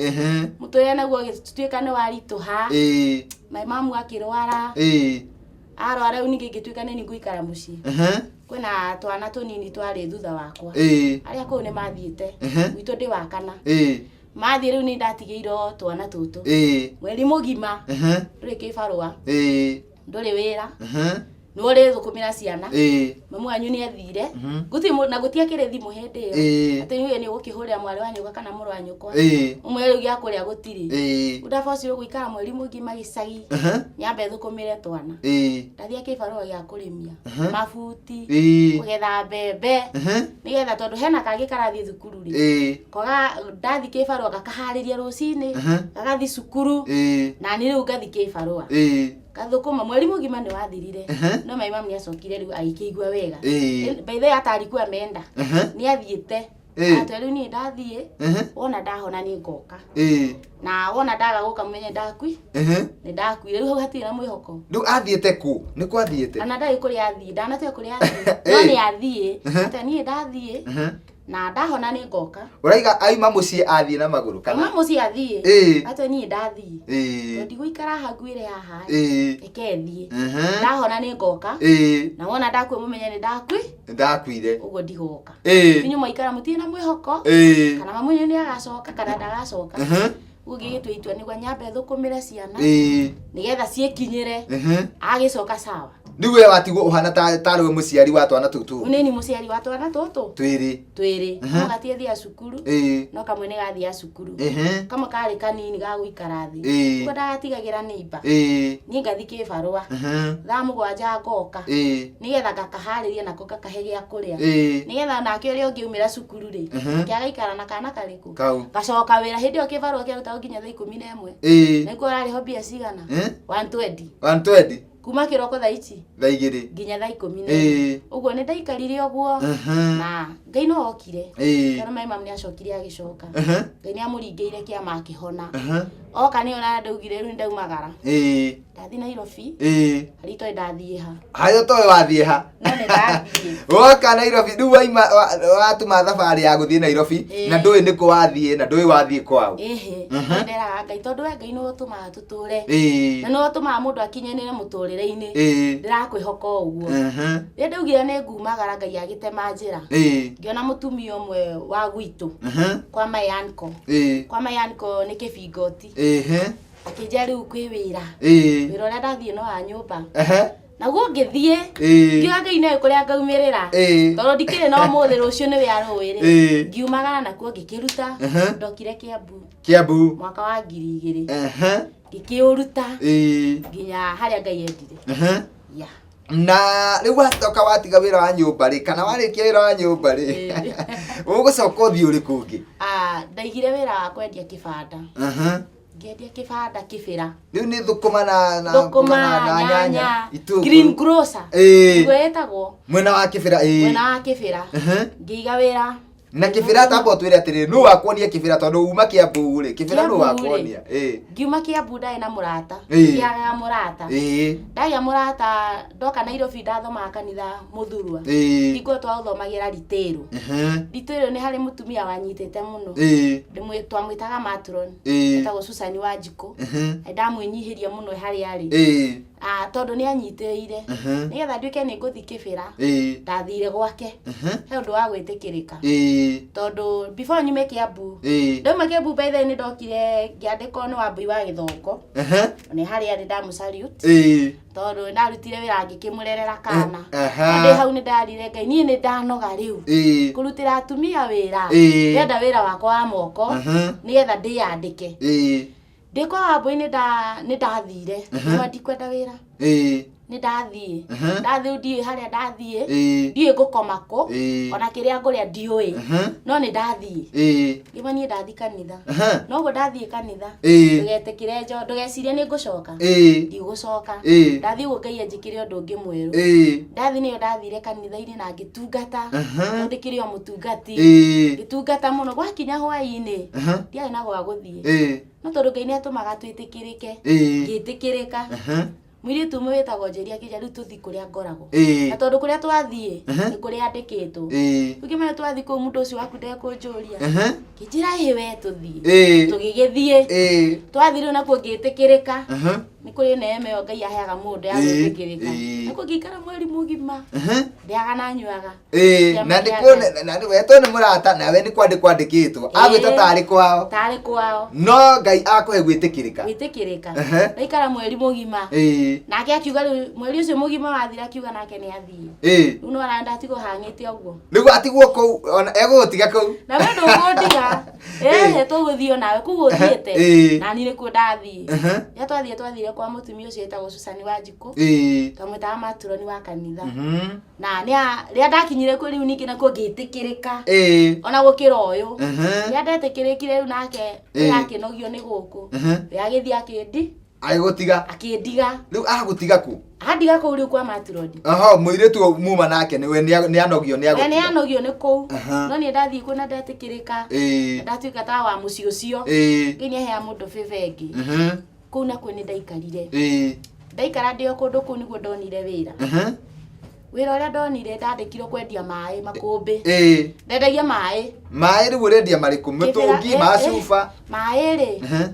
Mũtũrĩre naguo ũgĩtuĩka nĩ waritũha. My mamu akĩrwara. Arwara rĩu ningĩ ngĩtuĩka nĩ niĩ ngũikara mũciĩ. Kwĩna twana tũnini twarĩ thutha wakwa. Arĩa kũu nĩ mathiĩte. Gwitũ ndĩ wa kana. Mathiĩ rĩu nĩ ndatigĩirwo twana tũtũ. Mweri mũgima. Ndũrĩ kĩbarũa. Ndũrĩ wĩra. Nĩwe ũrĩthũkũmĩra ciana. Mamu wanyu nĩ athire. Gũtirĩ na gũtiakĩrĩ thimũ hĩndĩ ĩyo. Atĩ nĩwe nĩ ũgũkĩhũrĩra mwarĩ wa nyũkwa kana mũrũ wa nyũkwa. Ũmwĩre rĩu gĩa kũrĩa gũtirĩ. Ndabocirwo gũikara mweri mũgima gĩcagi. Nyambe thũkũmĩre twana. Ndathiĩ kĩbarũa gĩa kũrĩmia. Mabuti. Kũgetha mbembe. Nĩgetha tondũ hena kangĩ karathiĩ thukuru rĩ. Koga ndathiĩ kĩbarũa gakaharĩria rũcinĩ. Gagathiĩ cukuru. Na niĩ rĩu ngathiĩ kĩbarũa. Gathũkũma mweri mũgima nĩ wathirire. No my mom nĩ acokire rĩu agĩkĩigua wega. By the way atarikuwa ameenda. Nĩ athiĩte. Atĩ rĩu niĩ ndathiĩ. Wona ndahona nĩ ngoka. Na wona ndaga gũka mũmenye ndakui. Nĩ ndakuire. Rĩu hau hatirĩ na mwĩhoko. Rĩu athiĩte kũ? Nĩ kũ athiĩte? Ona ndarĩ kũrĩa athiĩ. Ndanatiga kũrĩa athiĩ. No nĩ athiĩ. Atĩ niĩ ndathiĩ. Na ndahona nĩ ngoka. Ũraiga aima mũciĩ athiĩ na magũrũ kana? Auma mũciĩ athiĩ. Atĩ niĩ ndathiĩ. Tondũ ndigũikara haha nguĩre haha. Reke thiĩ. Ndahona nĩ ngoka. Na wona ndakua mũmenye nĩ ndakui. Ndakuire. Ũguo ndigoka. Inyuĩ mwaikara mũtirĩ na mwĩhoko. Kana mamu wanyu nĩ agacoka kana ndagacoka. Ũguo ngĩgĩtua itua nĩguo nyambe thũkũmĩre ciana. Nĩgetha ciĩkinyĩre. Agĩcoka sawa. Rĩu we watigwo ũhana tarĩ we mũciari wa twana tũtũ. Nĩ ni mũciari wa twana tũtũ. Twĩrĩ. Twĩrĩ. No gatiathiaga cukuru. No kamwe nĩ gathiaga cukuru. Kamwe karĩ kanini ga gũikara thĩ. Ũguo ndagatigagĩra neighbor. Niĩ ngathiĩ kĩbarũa. Thaa 7 ngoka. Nĩgetha ngakaharĩria nako ngakahe gĩa kũrĩa. Nĩgetha nake ũrĩa ũngĩ aumĩra cukuru rĩ. Nake agaikara na kana karĩkũ. Kau. Gacoka wĩra hĩndĩ ĩyo kĩbarũa kĩarutagwo nginya thaa 11. Na nĩkuo ũrarĩhwo mbia cigana? 120. 120. Kuma kĩroko thaa ici thaa 2 nginya thaa 11. Ũguo nĩ ndaikarire ũguo. Na Ngai no okire. Tondũ my mom nĩ acokire agĩcoka. Ngai nĩ amũringĩire kĩama akĩhona. Oka nĩ ona ndaugire rĩu ndaumagara. Ndathiĩ Nairobi. Harĩa itoĩ ndathiĩ ha. Harĩa ũtoĩ wathiĩ ha. No nĩ ndathiĩ. Woka Nairobi rĩu waima watuma thabarĩ ya gũthiĩ Nairobi na ndũĩ nĩ kũ wathiĩ na ndũĩ wathiĩ kwaũ. Ĩhĩ. Nderaga Ngai tondũ we Ngai nĩwe ũtũmaga tũtũre. Na nĩwe ũtũmaga mũndũ akinyanĩre mũtũrĩre-inĩ. Ndĩrakwĩhoka o ũguo. Rĩrĩa ndaugire nĩ ngumagara Ngai agĩtema njĩra. Ngĩona mũtumia ũmwe wa gwitũ. Kwa my uncle. Kwa my uncle nĩ kĩbingoti. Akĩnjĩra rĩu kwĩ wĩra. Wĩra ũrĩa ndathiĩ no wa nyũmba. Naguo ngĩthiĩ. Ngiuga Ngai nĩoĩ kũrĩa ngaumĩrĩra. Tondũ ndikĩrĩ na ũmũthĩ rũciũ nĩwe arũĩ rĩ. Ngiumagara nakuo ngĩkĩruta. Ndokire Kiambu. Kiambu. Mwaka wa 2000. Ngĩkĩũruta. Nginya harĩa Ngai endire. Yeah. Na rĩu wacoka watiga wĩra wa nyũmba rĩ, kana warĩkia wĩra wa nyũmba rĩ, ũgũcoka ũthiĩ ũrĩkũ ũngĩ? Ndaigire wĩra wa kwendia kĩbanda. Ngĩendia kĩbanda kĩbĩra. Rĩu nĩ thũkũma na Thũkũma, na nyanya, itũngũrũ. Green grocer. Nĩguo ĩtagwo. Mwena wa kĩbĩra, Mwena wa kĩbĩra. Ngĩiga wĩra. Na kĩbĩra tamba ũtwĩre atĩrĩrĩ, nũ wakuonia kĩbĩra tondũ uma Kiambu rĩ, kĩbĩra nũ Kiambu rĩ. wakuonia? Ngiuma Kiambu ndarĩ na mũrata. Ngĩagaga mũrata. Ndagĩa mũrata ndoka Nairobi ndathomaga kanitha Mũthurwa. Hingo twaũthomagĩra Ritĩrũ. Ritĩrũ nĩ harĩ mũtumia wanyitĩte mũno. Twamwĩtaga matron. Etagwo Susan Wanjikũ. Ndamwĩnyihĩria mũno harĩa arĩ. Tondũ nĩ anyitĩrĩire. Nĩgetha nduĩke nĩ ngũthiĩ kĩbĩra. Ndathire gwake. He ũndũ wa gwĩtĩkĩrĩka. Tondũ before nyume Kiambu. Ndauma Kiambu by the way nĩ ndokire ngĩandĩkwo nĩ Wambui wa Gĩthongo. Nĩ harĩa arĩ ndamũ salute. Tondũ ndarutire wĩra ngĩkĩmũrerera kana. Ndĩ hau nĩ ndarire Ngai niĩ nĩ ndanoga rĩu. Kũrutĩra atumia wĩra. Ndĩrenda wĩra wakwa wa moko. Nĩgetha ndĩyandĩke. Ndĩ kwa Wambui nĩ ndathire. Nĩma ndikwenda wĩra. Nĩ ndathiĩ. Ndathiĩ ndiũĩ harĩa ndathiĩ. Ndiũĩ ngũkoma kũ. Ona kĩrĩa ngũrĩa ndiũĩ. No nĩ ndathiĩ. Ngĩma niĩ ndathiĩ kanitha. Noguo ndathiĩ kanitha. Ndũgetĩkĩre njo, ndũgecirie nĩ ngũcoka. Ndigũcoka. Ndathiĩ ũguo Ngai anjĩkĩre ũndũ ũngĩ mwerũ. Ndathiĩ nĩyo ndathire kanitha-inĩ na ngĩtungata. Tondũ ndĩkĩrĩ o mũtungati. Ngĩtungata mũno gwakinya hwaĩ-inĩ. Ndiarĩ na gwa gũthiĩ. No tondũ Ngai nĩ atũmaga twĩtĩkĩrĩke. Ngĩtĩkĩrĩka. Mũirĩtu ũmwe wĩtagwo Njeri akĩnjĩra rĩu tũthiĩ kũrĩa ngoragwo. Na tondũ kũrĩa twathiĩ, nĩ kũrĩa andĩkĩtwo. Rĩu ngĩmenya twathiĩ kũu mũndũ ũcio waku ndekũnjũria. Ngĩnjĩra ĩĩ we tũthiĩ. Tũgĩgĩthiĩ. Twathiĩ rĩu nakuo ngĩtĩkĩrĩka. Nĩ kũrĩ neema ĩyo Ngai aheaga mũndũ ya gwĩtĩkĩrĩka. Nakuo ngĩikara mweri mũgima ndĩaga na nyuaga. Ĩĩ, na Kĩama nĩ kĩa kuo Ngai. na nĩ wetwo nĩ mũrata nawe nĩ kwandĩkwo andĩkĩtwo agwĩta tarĩ kwao. Tarĩ kwao. No Ngai akũhe gwĩtĩkĩrĩka. Gwĩtĩkĩrĩka. Ndaikara mweri mũgima. Nake akiuga rĩu mweri ũcio mũgima wathira, akiuga nake nĩ athiĩ. Rĩu no arenda atigwo hang'ĩte ũguo. Nĩguo atigwo kũu, ona egũgũtiga kũu. Na we ndũkũndiga. Ĩhĩ, tũgũthiĩ onawe kũu ũthiĩte. Na niĩ nĩkuo ndathiĩ. Rĩrĩa twathiĩ, twathire kwa mũtumia ũcio wĩtagwo Susan Wanjikũ. Twamwĩtaga maturoni wa kanitha. Na rĩrĩa ndakinyire kuo rĩu ningĩ nakuo ngĩtĩkĩrĩka. Ona gũkĩra ũyũ. Rĩrĩa ndetĩkĩrĩkire rĩu nake ũyũ akĩnogio nĩ gũkũ. We agĩthiĩ akĩndi. Agĩgũtiga. Akĩndiga. Rĩu agũtiga kũ? Andiga kũu rĩu kwa maturoni. Oho, mũirĩtu ũyũ muma nake nĩwe nĩ anogio nĩ We nĩ agũtiga. anogio nĩ kũu. No niĩ ndathiĩ kuo na ndetĩkĩrĩka. Na ndatuĩka ta wa mũciĩ ũcio. Ngai nĩ aheaga mũndũ favor ĩngĩ. Kũu nakuo nĩ ndaikarire. Ndaikara ndĩ o kũndũ kũu nĩguo ndonire wĩra. Wĩra ũrĩa ndonire, ndandĩkirwo kwendia maĩ makũmbĩ. Ndendagia maĩ. Maĩ rĩu ũrendia marĩkũ? Mĩtũngi, ma cuba? Maĩ rĩ,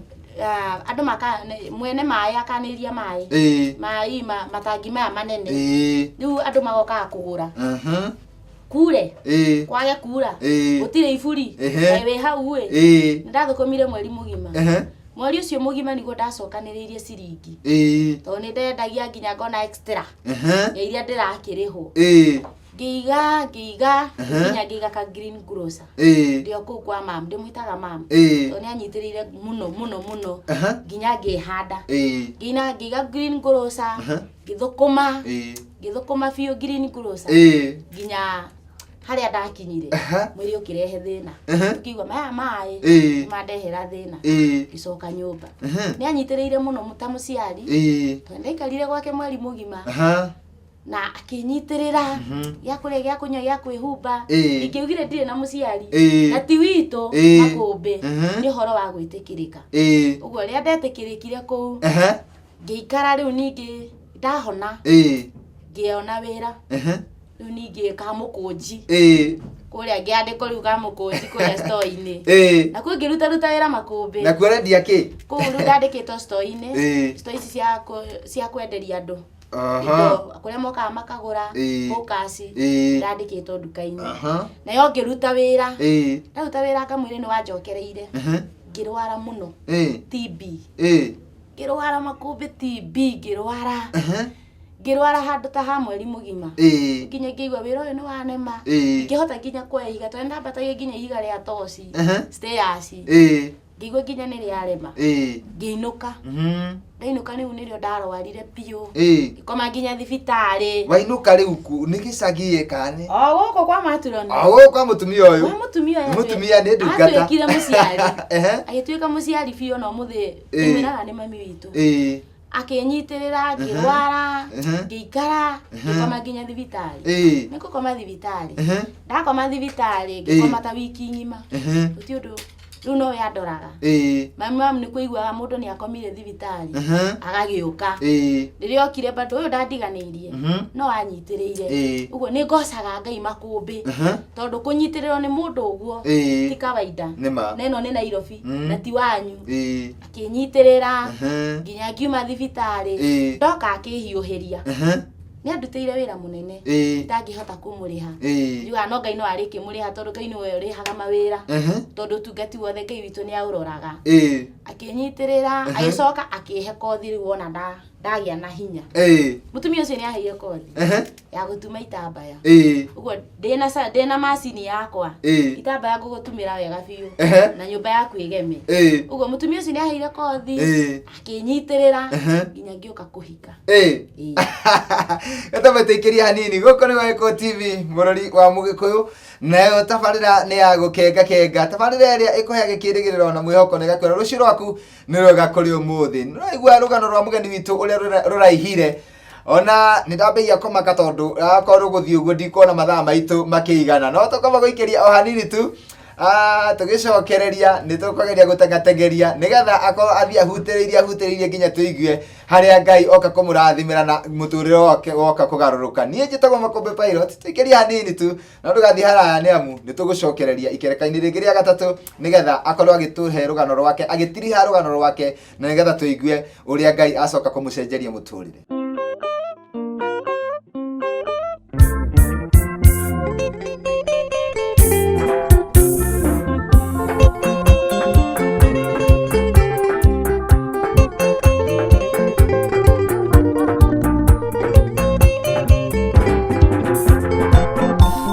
andũ maka mwene maĩ akanĩria maĩ. Maĩ matangi maya manene. Rĩu andũ magokaga kũgũra. Kure. Kwage kura. Gũtirĩ iburi. Kaĩ wĩ hau ĩ. Nĩ ndathũkũmire mweri mũgima. Mweri ũcio mũgima nĩguo ndacokanĩrĩirie ciringi. Tondũ nĩ ndendagia nginya ngona extra ya iria ndĩrakĩrĩhwo. Ngĩiga, ngĩiga, nginya ngĩiga ka green grocer. Ndĩ o kũu kwa mam, ndĩmwĩtaga mam. Tondũ nĩ anyitĩrĩire mũno mũno mũno nginya ngĩhanda. Nginya ngĩiga green grocer, ngĩthũkũma, ngĩthũkũma biũ green grocer. Nginya harĩa ndakinyire mwĩrĩ ũkĩrehe thĩna. Tũkĩigua maya maĩ nĩmandehera thĩna. Ngĩcoka nyũmba. Nĩ anyitĩrĩire mũno ta mũciari. Tondũ ndaikarire gwake mweri mũgima. Na akĩnyitĩrĩra gĩa kũrĩa, gĩa kũnyua, gĩa kwĩhumba. Ingĩaugire ndirĩ na mũciari. Na ti witũ makũmbĩ. Nĩ ũhoro wa gwĩtĩkĩrĩka. Ũguo rĩrĩa ndetĩkĩrĩkire kũu, ngĩikara rĩu ningĩ ndahona. Ngĩona wĩra. Rĩu ningĩ kamũkũnji. Kũrĩa ngĩandĩkwo rĩu kamũkũnji kũrĩa store-inĩ. Na kuo ngĩruta ruta wĩra makũmbĩ. Na kuo ũrendia kĩ? Kũu rĩu ndandĩkĩtwo store-inĩ. Store ici cia kwenderia andũ. Indo kũrĩa mokaga makagũra, focus, ndandĩkĩtwo nduka-inĩ. Nayo ngĩruta wĩra. Ndaruta wĩra ngamwĩra nĩ wanjokereire. Ngĩrwara mũno. TB. Ngĩrwara makũmbĩ TB, ngĩrwara. Ngĩrwara handũ ta ha mweri mũgima. Nginya ngĩigua wĩra ũyũ nĩ wanema. Ngĩhota nginya kuoya ihiga, tondũ ndambatagia nginya ihiga rĩa toci. Stairs. Ngĩigua nginya nĩ rĩarema. Ngĩinũka. Ndainũka rĩu nĩrĩo ndarwarire biũ. Ngĩkoma nginya thibitarĩ. Wainũka rĩu ku nĩ gĩcagi ĩ kana nĩ? O gũkũ kwa maturoni. O gũkũ kwa mũtumia ũyũ. Kwa mũtumia ũyũ. Mũtumia nĩ ndungata. Atuĩkire mũciari. Agĩtuĩka mũciari biũ na ũmũthĩ ndĩmwĩraga nĩ mami witũ. Akĩnyitĩrĩra, ngĩrwara, ngĩikara, ngĩkoma nginya thibitarĩ. Nĩ ngũkoma thibitarĩ. Ndakoma thibitarĩ, ngĩkoma ta wiki ng'ima. Gũtirĩ ũndũ, rĩu nowe andoraga. Mami mamu nĩ kũiguaga mũndũ nĩ akomire thibitarĩ. Agagĩũka. Rĩrĩa okire bado ũyũ ndandiganĩirie. No anyitĩrĩire. Ũguo nĩ ngocaga Ngai makũmbĩ. Tondũ kũnyitĩrĩrwo nĩ mũndũ ũguo ti kawaida. Nĩ ma. Na ĩno nĩ Nairobi na ti wanyu. Akĩnyitĩrĩra nginya ngiuma thibitarĩ. Ndoka akĩhiũhĩria. Nĩ andutĩire wĩra mũnene. Itangĩhota kũmũrĩha. Njugaga no Ngai no arĩkĩmũrĩha tondũ Ngai nĩwe ũrĩhaga mawĩra. Tondũ ũtungati wothe Ngai witũ nĩ aũroraga. Akĩnyitĩrĩra, agĩcoka akĩhe kothi rĩu wona ndagĩa na hinya. Mũtumia ũcio nĩ aheire kothi ya gũtuma itambaya. Ũguo ndĩna macini yakwa. Itambaya ngũgũtumĩra wega biũ. Na nyũmba yaku ĩgeme. Ũguo mũtumia ũcio nĩ aheire kothi, akĩnyitĩrĩra nginya ngĩũka kũhika. Gatamatĩkĩria hanini gũkũ nĩ Gĩkũyũ TV, mũrori wa Mũgĩkũyũ, nayo tabarĩra nĩ ya gũkenga kenga, tabarĩra ĩrĩa ĩkũheaga kĩrĩgĩrĩro na mwĩhoko na ĩgakwĩra rũciũ rwaku nĩ rwega kũrĩ ũmũthĩ. Nĩ ũraigua rũgano rwa mũgeni witũ ũrĩa rũraihire. Ona nĩ ndambagia kũmaka tondũ akorwo gũthiĩ ũguo ndikuona mathaa maitũ makĩigana, no tũkamba gũikĩria o hanini tu. Tũgĩcokereria nĩ tũkũgeria gũtengatengeria nĩgetha akorwo athiĩ ahutĩrĩirie nginya tũigue harĩa Ngai oka kũmũrathimĩra na mũtũrĩre wake woka kũgarũrũka. Niĩ njĩtagwo Makũmbĩ Pilot, tũikĩrie hanini tu na ndũgathiĩ haraya nĩ amu nĩ tũgũcokereria ikereka-inĩ rĩngĩ rĩa gatatũ nĩgetha akorwo agĩtũhe rũgano rwake, agĩtiriha rũgano rwake na nĩgetha tũigue ũrĩa Ngai acoka kũmũcenjeria mũtũrĩre.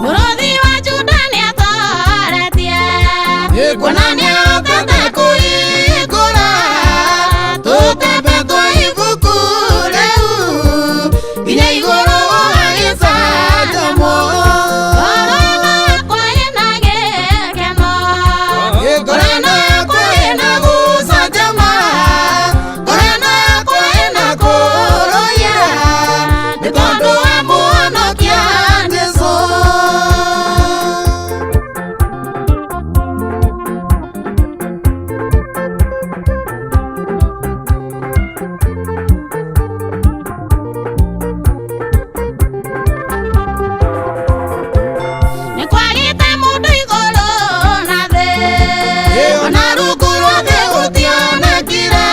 Mũrũthi wa Juda nĩatoretie kuona nĩahotete kũhingũra tũtembe twa ibuku rĩu nginya igũrũ gũgagĩcanjamwo. Ngoro yakwa ĩna gĩkeno, ngoro yakwa ĩna gũcanjama, ngoro yakwa ĩna kũrũiya nĩ tondũ wa Mũhonokia Jesũ. Nĩ kwagĩte mũndũ igũrũ na thĩ, ona rungu rwa thĩ gũtionekire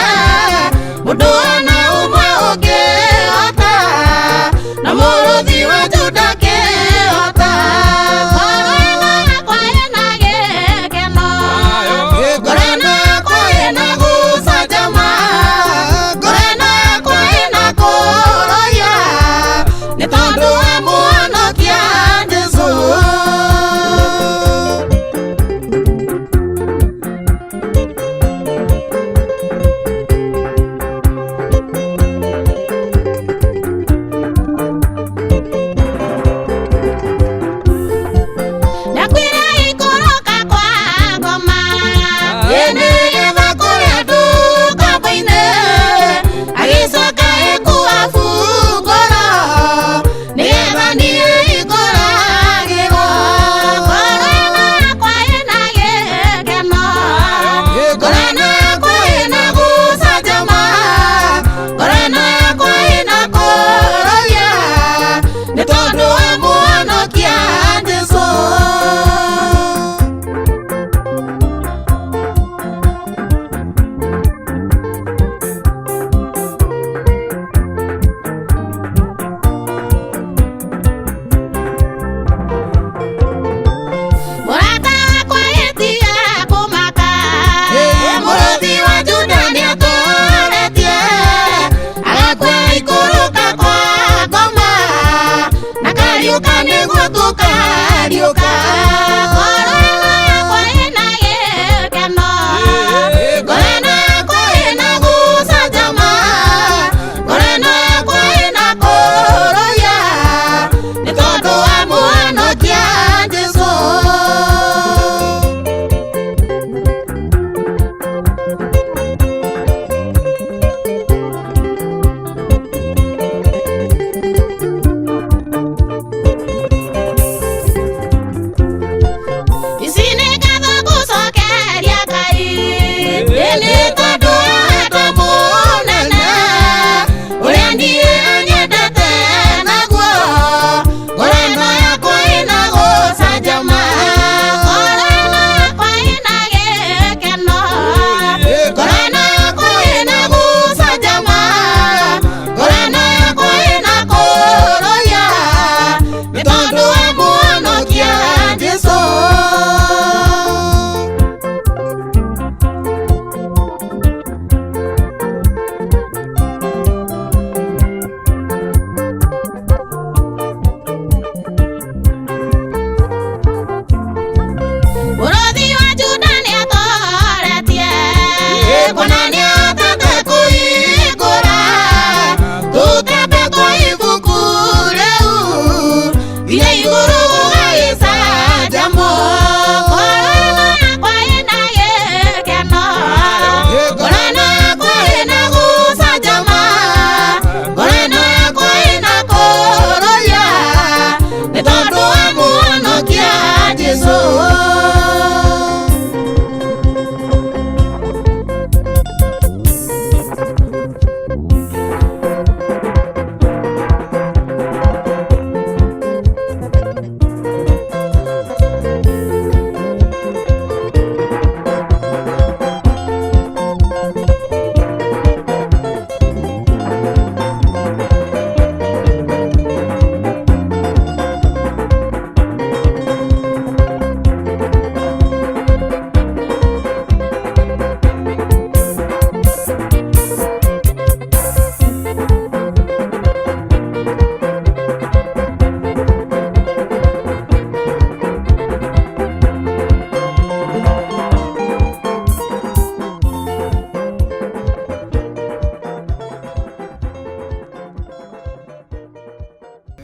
mũndũ ona ũmwe ũngĩhota, na mũrũthi wa Juda akĩhota. Ngoro ĩno yakwa ĩna gĩkeno, ngoro ĩno yakwa ĩna gũcanjama, ngoro ĩno yakwa ĩna kũrũiya nĩ tondũ wa Mũhonokia Jesũ. Ndakwĩra ikũrũka kwa ngoma, nĩgetha kũrĩ andũ ngombo-inĩ, agĩcoka ĩkua bungũro, nĩgetha niĩ ikũragĩrwo. Ngoro ĩno yakwa ĩna gĩkeno, ngoro ĩno yakwa ĩna gũcanjama, ngoro ĩno yakwa ĩna kũrũiya nĩ tondũ wa Mũhonokia Jesũ. Mũrata wakwa gĩtiga kũmaka, mũrũthi wa Juda nĩatoretie, agakua ikũrũka kwa ngoma, na kariũka nĩguo tũkariũka. Ngoro ĩno yakwa ĩna gĩkeno, ngoro ĩno yakwa ĩna gũcanjama, ngoro ĩno yakwa ĩna kũrũiya nĩ tondũ wa Mũhonokia Jesũ.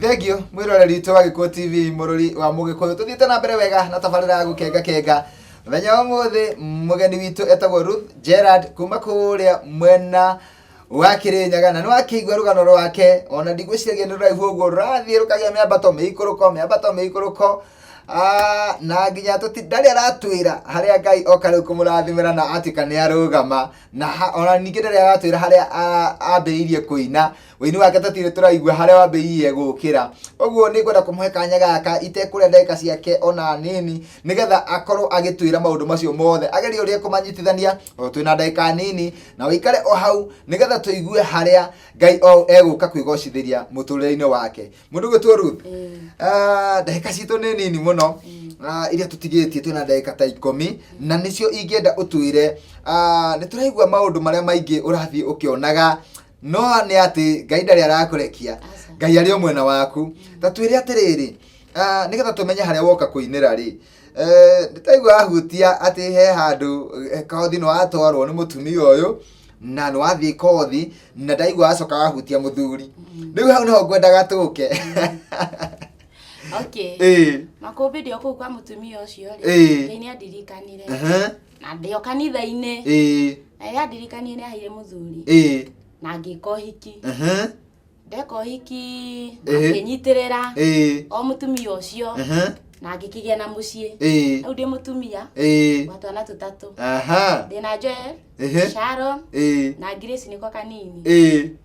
Thank you mwiroreri witũ wa Gĩkũyũ TV, mũrori wa Mũgĩkũyũ. Tũthiĩte na mbere wega na tabarĩra ya gũkenga kenga. Mũthenya wa ũmũthĩ mũgeni witũ etagwo Ruth Gerard kuma kũrĩa mwena wa Kĩrĩnyaga, na nĩ wakĩigua rũgano rwake. Ona ndigwĩciragia nĩ rũraihu ũguo, rũrathiĩ rũkagĩa mĩambato mĩikũrũko, mĩambato mĩikũrũko. Ah, na nginya tũti ndarĩ aratwĩra harĩa Ngai oka rĩu kũmũrathimĩra na atuĩka nĩ arũgama na ona ningĩ ndarĩ aratwĩra harĩa ambĩrĩirie kũina ũini wake, tũtirĩ tũraigua harĩa wambĩrĩirie gũkĩra. Ũguo nĩ ngwenda kũmũhe kanya gaka itekũrĩa ndagĩka ciake ona nini, nĩgetha akorwo agĩtwĩra maũndũ macio mothe, agerie ũrĩa kũmanyitithania o twĩna ndagĩka nini, na ũikare o hau nĩgetha tũigue harĩa Ngai o egũka kwĩgocithĩria mũtũrĩre-inĩ wake. Mũndũ gwĩtwo Ruth, ah, ndagĩka citũ nĩ nini mũno, ah, iria tũtigĩtie twĩna ndagĩka ta 10, na nĩcio ingĩenda ũtwĩre. Ah, nĩ tũraigua maũndũ marĩa maingĩ ũrathiĩ ũkĩonaga, no nĩ atĩ Ngai ndarĩ arakũrekia. Aca. Ngai arĩ o mwena waku. Ta twĩre atĩrĩrĩ, ah, nĩgetha tũmenye harĩa woka kũinĩra rĩ. Eh, nĩtaigua ahutia atĩ he handũ kothi nĩ watwarwo nĩ mũtumia ũyũ na nĩ wathiĩ kothi, na ndaigua wacoka wahutia mũthuri. Rĩu hau nĩho ngwendaga tũke. Okay. Makũmbĩ ndĩ o kũu kwa mũtumia ũcio rĩ, Ngai nĩ andirikanire na ndĩ o kanitha-inĩ, na rĩrĩa andirikanire nĩ aheire mũthuri na ngĩka ũhiki. Ndeka ũhiki, akĩnyitĩrĩra o mũtumia ũcio na ngĩkĩgĩa na mũciĩ. Rĩu ndĩ mũtumia wa twana tũtatũ. Ndĩna Joel, Sharon na Grace nĩko kanini.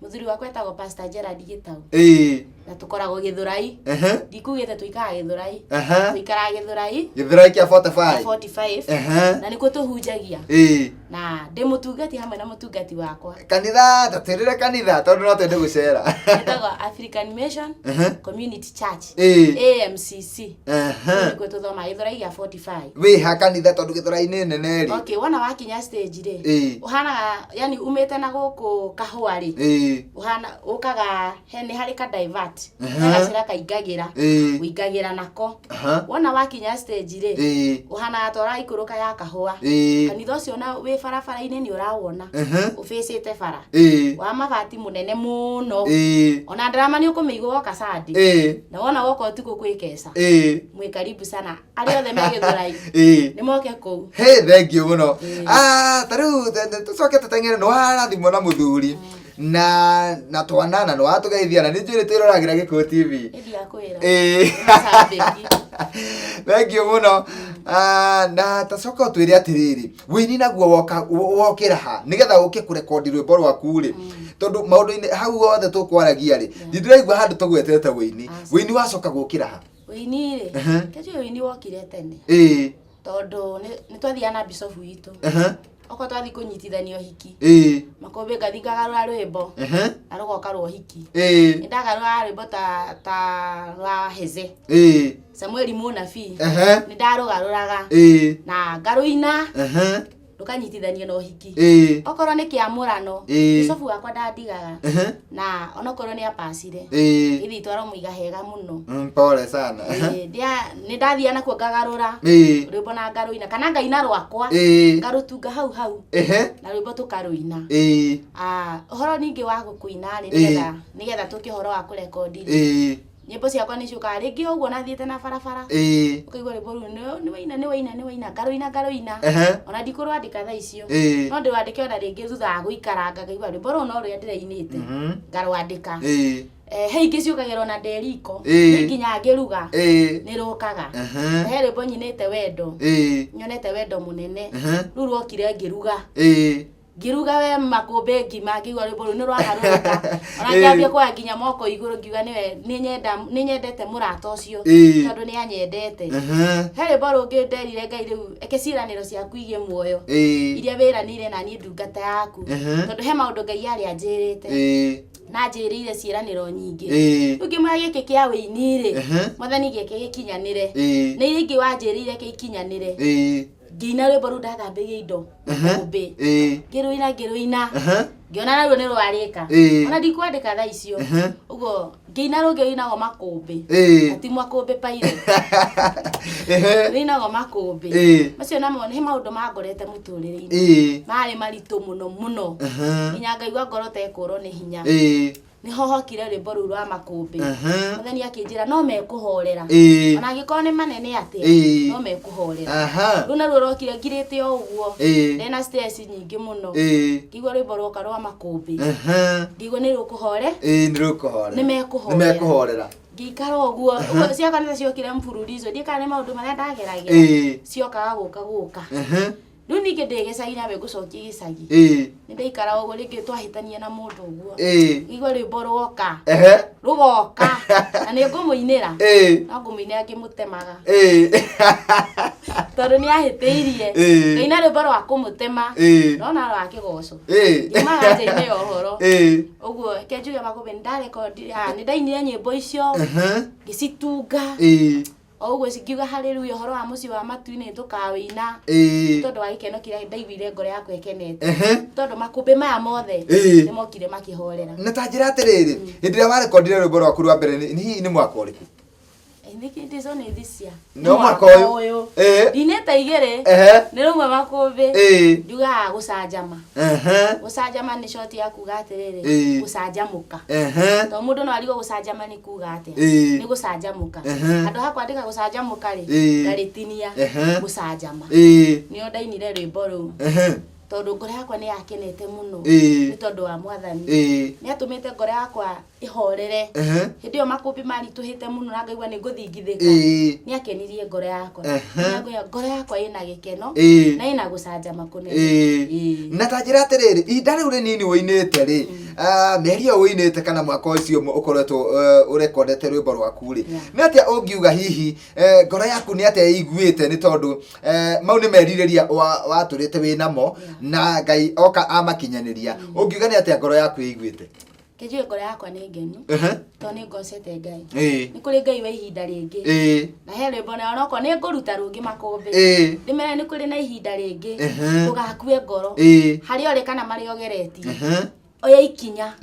Mũthuri wakwa etagwo Pastor Gerard Gĩtau na tũkoragwo Gĩthũrai. Ndikugĩte tũikaraga Gĩthũrai, tũikaraga Gĩthũrai. Gĩthũrai kĩa 45. 45. Na nĩkuo tũhunjagia, na ndĩ mũtungati hamwe na mũtungati wakwa. Kanitha, tatwĩrĩre kanitha tondũ no twende gũcera. Ĩtagwo African Mission Community Church, AMCC. Nĩkuo tũthomaga Gĩthũrai gĩa 45. Wĩha kanitha, tondũ Gĩthũrai nĩ nene rĩ? Okay, wona wakinya stage rĩ, ũhanaga yani umĩte na gũkũ kahũa rĩ, ũhana ũkaga he nĩ harĩ ka divert, he gacĩra kaingagĩra, ũingagĩra nako. Wona wakinya stage rĩ, ũhanaga ta ũraikũrũka ya kahũa. Kanitha ũcio na wĩ barabara-inĩ nĩ ũrawona ũbĩcĩte bara wa mabati mũnene mũno. Ona ndarama nĩ ũkũmĩigua woka Sunday, na wona woka ũtukũ kwĩ keca. Mwĩ karibu sana arĩa othe me Gĩthũrai, nĩ moke kũu. Hey, thank you mũno. Ah, ta rĩu tũcoke tũteng'ere. Nĩ warathimwo na mũthuri na twana, na nĩ watũgeithia, na nĩ njũĩ nĩ twĩroragĩra Gĩkũyũ TV. Ĩndi kwĩra. Mocambĩki. Thank you mũno. Ah, na tacoka ũtwĩre atĩrĩrĩ, wĩini naguo woka wokĩra ha nĩgetha ũke kũrekondi rwĩmbo rwaku rĩ? Tondũ maũndũ-inĩ hau othe tũkwaragia rĩ, ndindĩraigua handũ tũgwetete wĩini. Aca. Wĩini wacoka gũkĩra ha? Ũini rĩ, kĩnjũĩ ũini wokire tene, tondũ nĩ twathiaga na bicobu witũ, okorwo twathiĩ kũnyitithania ũhiki, makũmbĩ, ngathi ngagarũra rwĩmbo na rũgoka rwa ũhiki. Nĩ ndagarũraga rwĩmbo ta rwa Heze, Samueli mũnabii. Nĩ ndarũgarũraga na ngarũina, rũkanyitithanio na ũhiki. Okorwo nĩ kĩamũrano, bicobu wakwa ndandigaga, na onokorwo nĩ apacire, ithiĩ twaramũiga hega mũno. Pole sana. Nĩ ndathiaga nakuo ngagarũra rwĩmbo na ngarũina, kana ngaina rwakwa, ngarũtunga hau hau na rwĩmbo tũkarũina. Ah, ũhoro ningĩ wa gũkũina rĩ, nĩgetha tũke ũhoro wa kũrekondi rĩ, nyĩmbo ciakwa nĩ ciũkaga rĩngĩ o ũguo nathiĩte na barabara, ũkaigua rwĩmbo rũu nĩ waina, nĩ waina, nĩ waina, ngarũina, ngarũina. Ona ndikũrwandĩka thaa icio, no ndĩrwandĩke ona rĩngĩ thutha wa gũikaranga, ngaigua rwĩmbo rũu no rũrĩa ndĩrainĩte, ngarwandĩka. He ingĩ ciũkagĩra ona ndĩ riko, nĩ nginya ngĩruga nĩ rũkaga. He rwĩmbo nyinĩte wendo, nyonete wendo mũnene, rĩu rwokire ngĩruga, ngĩruga we makũmbĩ ngima, ngĩigua rwĩmbo rũu nĩ rwagarũrũka, ona ngĩambia kuoya nginya moko igũrũ, ngiuga nĩwe nĩ nyendete mũrata ũcio, tondũ nĩ anyendete. He rwĩmbo rũngĩ nderire Ngai, rĩu eke ciĩranĩro ciaku igĩe muoyo, iria wĩranĩire na niĩ ndungata yaku, tondũ he maũndũ Ngai arĩ anjĩrĩte na anjĩrĩire ciĩranĩro nyingĩ. Rĩu ngĩmwĩra gĩkĩ kĩa wĩini rĩ, Mwathani, gĩake gĩkinyanĩre, na iria ingĩ wanjĩrĩire ke ikinyanĩre. Ngĩina rwĩmbo rũu ndathambĩria indo makũmbĩ, ngĩrũina, ngĩrũina, ngĩona naruo nĩ rwarĩka. Ona ndikwandĩka thaa icio. Ũguo ngĩina rũngĩ rũinagwo makũmbĩ, na ti makũmbĩ pairo, rũinagwo makũmbĩ. Macio namo nĩ maũndũ mangorete mũtũrĩre-inĩ, marĩ maritũ mũno mũno, nginya ngaigua ngoro ta ĩkũrwo nĩ hinya. Nĩho hokire rwĩmbo rũu rwa makũmbĩ. Mũtheni akĩnjĩra no mekũhorera. Ona angĩkorwo nĩ manene atĩa, no mekũhorera. Rũu naruo rwokire ngirĩte o ũguo. Ndĩna stress nyingĩ mũno. Ngĩigua rwĩmbo rwoka rwa makũmbĩ. Ngĩigua nĩ rũkũhore. Ĩĩ, nĩ rũkũhorera. Nĩ mekũhorera. Nĩ mekũhorera. Ngĩikara ũguo. Ũguo cia kanitha ciokire mfululizo. Ndiũĩ kana nĩ maũndũ marĩa ndageragĩra. Ciokaga gũka gũka. Rĩu ningĩ ndĩ gĩcagi nawe ngũcokia gĩcagi. Nĩ ndaikara ũguo rĩngĩ twahĩtania na mũndũ ũguo. Ngĩigua rwĩmbo rwoka. Rũgoka. Na nĩ ngũmũinĩra. No ngũmũinĩra ngĩmũtemaga. Tondũ nĩ ahĩtĩirie. Ngaina rwĩmbo rwa kũmũtema. No na rwa kĩgoco. Ngiumaga nja-inĩ ya ũhoro. Ũguo reke njuge makũmbĩ nĩ ndarekondire, nĩ ndainire nyĩmbo icio. Ngĩcitunga. O ũguo ngiuga haleluya ũhoro wa mũciĩ wa matu-inĩ tũkawĩina. Tondũ wa gĩkeno kĩrĩa ndaiguire ngoro yakwa ĩkenete. Tondũ makũmbĩ maya mothe nĩ mokire makĩhorera. Na ta njĩra atĩrĩrĩ, hĩndĩ ĩrĩa warekondire rwĩmbo rwaku rwa mbere hihi nĩ mwaka ũrĩkũ? Nĩkĩndĩco nĩ thisia. No mwaka ũyũ. Ndinĩte igĩrĩ. Nĩ rũmwe makũmbĩ. Njugaga gũcanjama. Gũcanjama nĩ short ya kuga atĩrĩrĩ, gũcanjamũka. Tondũ mũndũ no arigwo gũcanjama nĩ kuga atĩa. Nĩ gũcanjamũka. Handũ ha kwandĩka gũcanjamũka rĩ, ngarĩtinia gũcanjama. Nĩo ndainire rwĩmbo rũu. Tondũ ngoro yakwa nĩ yakenete mũno nĩ tondũ wa Mwathani. Nĩ atũmĩte ngoro yakwa ĩhorere. Hĩndĩ ĩyo makũmbĩ maritũhĩte mũno na ngaigua nĩ ngũthingithĩka. Nĩ akenirie ngoro yakwa. Nĩ ngoro yakwa ĩna gĩkeno na ĩna gũcanjama kũnene. Na ta njĩra atĩrĩrĩ, ihinda rĩu rĩnini ũinĩte rĩ, mĩeri ĩyo ũinĩte kana mwaka ũcio ũkoretwo ũrekondete rwĩmbo rwaku rĩ, nĩ atĩa ũngiuga hihi ngoro yaku nĩ atĩa ĩiguĩte nĩ tondũ mau nĩ merirĩria watũrĩte wĩ namo na Ngai oka amakinyanĩria, ũngiuga nĩ atĩa ngoro yaku ĩiguĩte? Kĩnjũĩ ngoro yakwa nĩ ngenu tondũ nĩ ngocete Ngai. Nĩ kũrĩ Ngai wa ihinda rĩngĩ. Na he rwĩmbo na onokorwo nĩ ngũruta rũngĩ makũmbĩ. Ndĩmere nĩ kũrĩ na ihinda rĩngĩ. Ndũgakue ngoro. Harĩa ũrĩ kana marĩa ũgeretie. Oya ikinya.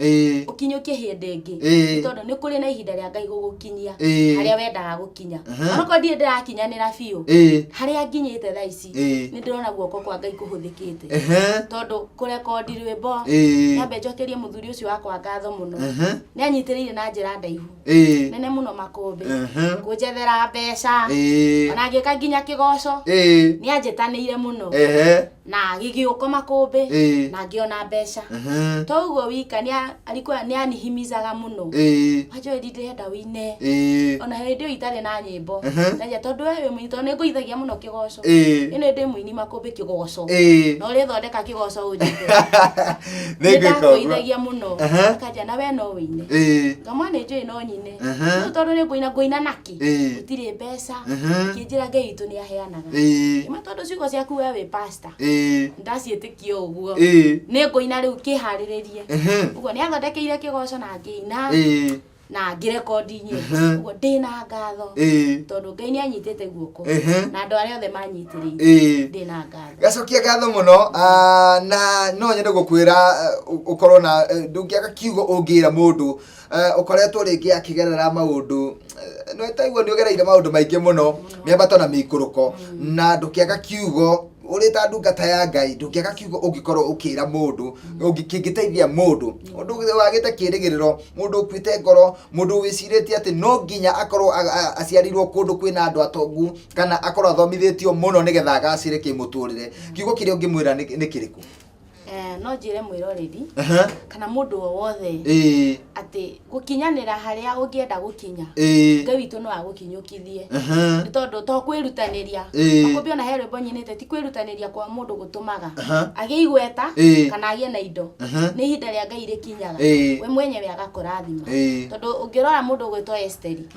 Ũkinyũkie hĩndĩ ĩngĩ. Nĩ tondũ nĩ kũrĩ na ihinda rĩa Ngai gũgũkinyia harĩa wendaga gũkinya. Onokorwo ndirĩ ndĩrakinyanĩra biũ. Harĩa nginyĩte thaa ici nĩ ndĩrona guoko kwa Ngai kũhũthĩkĩte. Tondũ kũrekondi rwĩmbo nyambe njokerie mũthuri ũcio wakwa ngatho mũno. Nĩ anyitĩrĩire na njĩra ndaihu. Nene mũno makũmbĩ. Kũnjethera mbeca. Ona ngĩka nginya kĩgoco. Nĩ anjĩtanĩire mũno. Na gĩgĩũka makũmbĩ. Na ngĩona mbeca. To ũguo wika nĩ alikuwa nĩ anihimizaga mũno. Wanjoeri ndĩrenda ũine. Ona hĩndĩ ĩyo itarĩ na nyĩmbo. Ndaria tondũ we wĩ mũini tondũ nĩ ngũithagia mũno kĩgoco. Ĩno ndĩ mũini makũmbĩ kĩgoco. Na ũrĩthondeka kĩgoco ũnjĩte. Nĩ ngwĩka ũguo. Nĩndakũithagia mũno. Akanjĩra na we no ũine. Ngamwĩra nĩ njũĩ no nyine. Rĩu tondũ nĩ ngũina ngũina nakĩ? Gũtirĩ mbeca. Akĩnjĩra Ngai witũ nĩ aheanaga. Ngĩmwĩra tondũ ciugo ciaku we wĩ pastor. Ndaciĩtĩkia ũguo. Nĩ ngũina rĩu kĩharĩrĩrie. Ũguo nĩ athondekeire kĩgoco na ngĩina. Na ngĩrekondi nyĩmbo. Ũguo ndĩna ngatho. Tondũ Ngai nĩ anyitĩte guoko. Na andũ arĩa othe manyitĩrĩire. Ndĩna ngatho. Gacokia ngatho mũno, na no nyende gũkwĩra ũkorwo na ndũngĩaga kiugo ũngĩra mũndũ ũkoretwo rĩngĩ akĩgerera maũndũ, no taiguo nĩ ũgereire maũndũ maingĩ mũno, mĩambato na mĩikũrũko, na ndũkĩaga kiugo ũrĩ ta ndungata ya Ngai, ndũngĩaga kiugo ũngĩkorwo ũkĩra mũndũ kĩngĩteithia mũndũ, mũndũ wagĩte kĩrĩgĩrĩro, mũndũ ũkuĩte ngoro, mũndũ wĩcirĩtie atĩ no nginya akorwo aciarĩirwo kũndũ kwĩna andũ atongu kana akorwo athomithĩtio mũno nĩgetha agacĩre kĩmũtũrĩre. Kiugo kĩrĩa ũngĩmwĩra nĩ kĩrĩkũ? No njĩre mwĩroreri kana mũndũ o wothe atĩ gũkinyanĩra harĩa ũngĩenda gũkinya, Ngai witũ no agũkinyũkithie. Nĩ tondũ to kwĩrutanĩria. Makũmbĩ ona he rwĩmbo nyinĩte, ti kwĩrutanĩria kwa mũndũ gũtũmaga agĩe igweta kana agĩe na indo. Nĩ ihinda rĩa Ngai rĩkinyaga, we mwenyewe agakũrathima. Tondũ ũngĩrora mũndũ ũgwĩtwo Esteri,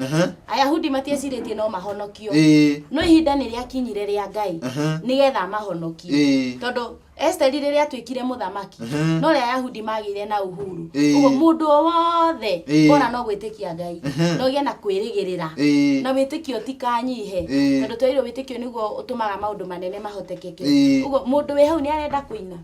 Ayahudi matiecirĩtie no mahonokio, no ihinda nĩ rĩakinyire rĩa Ngai nĩgetha amahonokie. Tondũ Esteri rĩrĩa atuĩkire mũthamaki, no rĩa Ayahudi magĩire na uhuru. Ũguo mũndũ o wothe ona no gwĩtĩkia Ngai, no ũgĩe na kwĩrĩgĩrĩra. Na wĩtĩkio ũtikanyihe, tondũ twerirwo wĩtĩkio nĩguo ũtũmaga maũndũ manene mahotekeke. Ũguo mũndũ wĩ hau nĩ arenda kũina,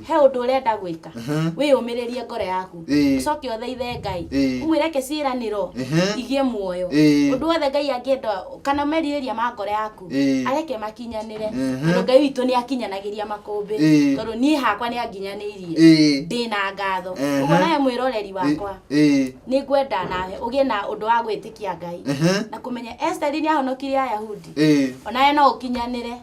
he ũndũ ũrenda gwĩka, wĩyũmĩrĩrie ngoro yaku, ũcoke ũthaithe Ngai, ũmwĩre reke ciĩranĩro igĩe muoyo. Ũndũ wothe Ngai angĩenda kana merirĩria ma ngoro yaku areke makinyanĩre, tondũ Ngai witũ nĩ akinyanagĩria makũmbĩ, tondũ niĩ hakwa nĩ anginyanĩirie, ndĩna ngatho. Ũguo nawe mwĩroreri wakwa, Nĩ ngwenda nawe ũgĩe na ũndũ wa gwĩtĩkia Ngai na kũmenya Esther nĩ ahonokirie Ayahudi, onawe no ũkinyanĩre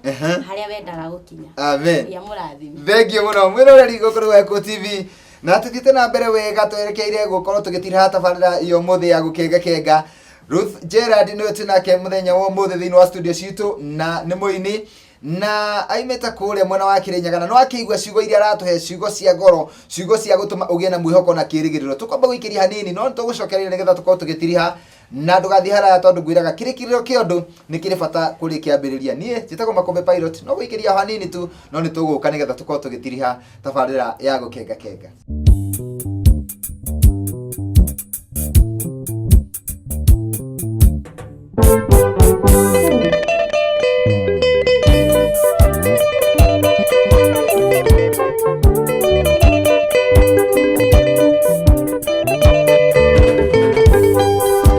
harĩa wendaga gũkinya. Amen. Ngai amũrathime. Thengiũ mũno mwĩroreri gũkũ rwa Gĩkũyũ TV, na tũthiĩte na mbere wega twerekeire gũkorwo tũgĩtiraha tabarĩra ya ũmũthĩ ya gũkengakenga. Ruth Gerard nĩwe twĩ nake mũthenya wa ũmũthĩ thĩinĩ wa studio citũ, na nĩ mũini na aimĩte kũrĩa mwena wa Kĩrĩnyaga, na no akĩigua ciugo iria aratũhe, ciugo cia goro, ciugo cia gũtũma ũgĩe na mwĩhoko na kĩĩrĩgĩrĩro. Tũkwamba gũikĩria hanini, no nĩtũgũcokereria nĩgetha tũkorwo tũgĩtiriha, na ndũgathiĩ haraya tondũ ngwĩraga kĩrĩkĩrĩro kĩa ũndũ nĩ kĩrĩ bata kũrĩ kĩambĩrĩria. Niĩ njĩtagwo Makũmbĩ Pilot, no gũikĩria hanini tu, no nĩ tũgũka nĩgetha tũkorwo tũgĩtiriha tabarĩra ya gũkengakenga.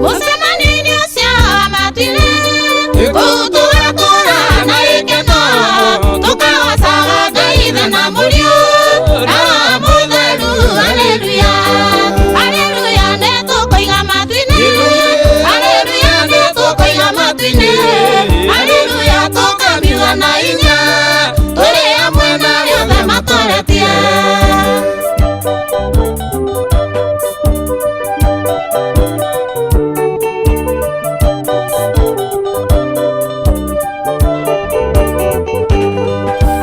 Mũcemanio-inĩ ũcio wa matu-inĩ, kũu tũgatũũra na gĩkeno, tũkagocaga Ngai Ithe na Mũriũ na Roho Mũtheru. Haleluya, haleluya, nĩtũkũiga matu-inĩ, haleluya, nĩtũkũiga matu-inĩ, haleluya, tũkamiuga na hinya, tũrĩ hamwe na arĩa othe matoretie.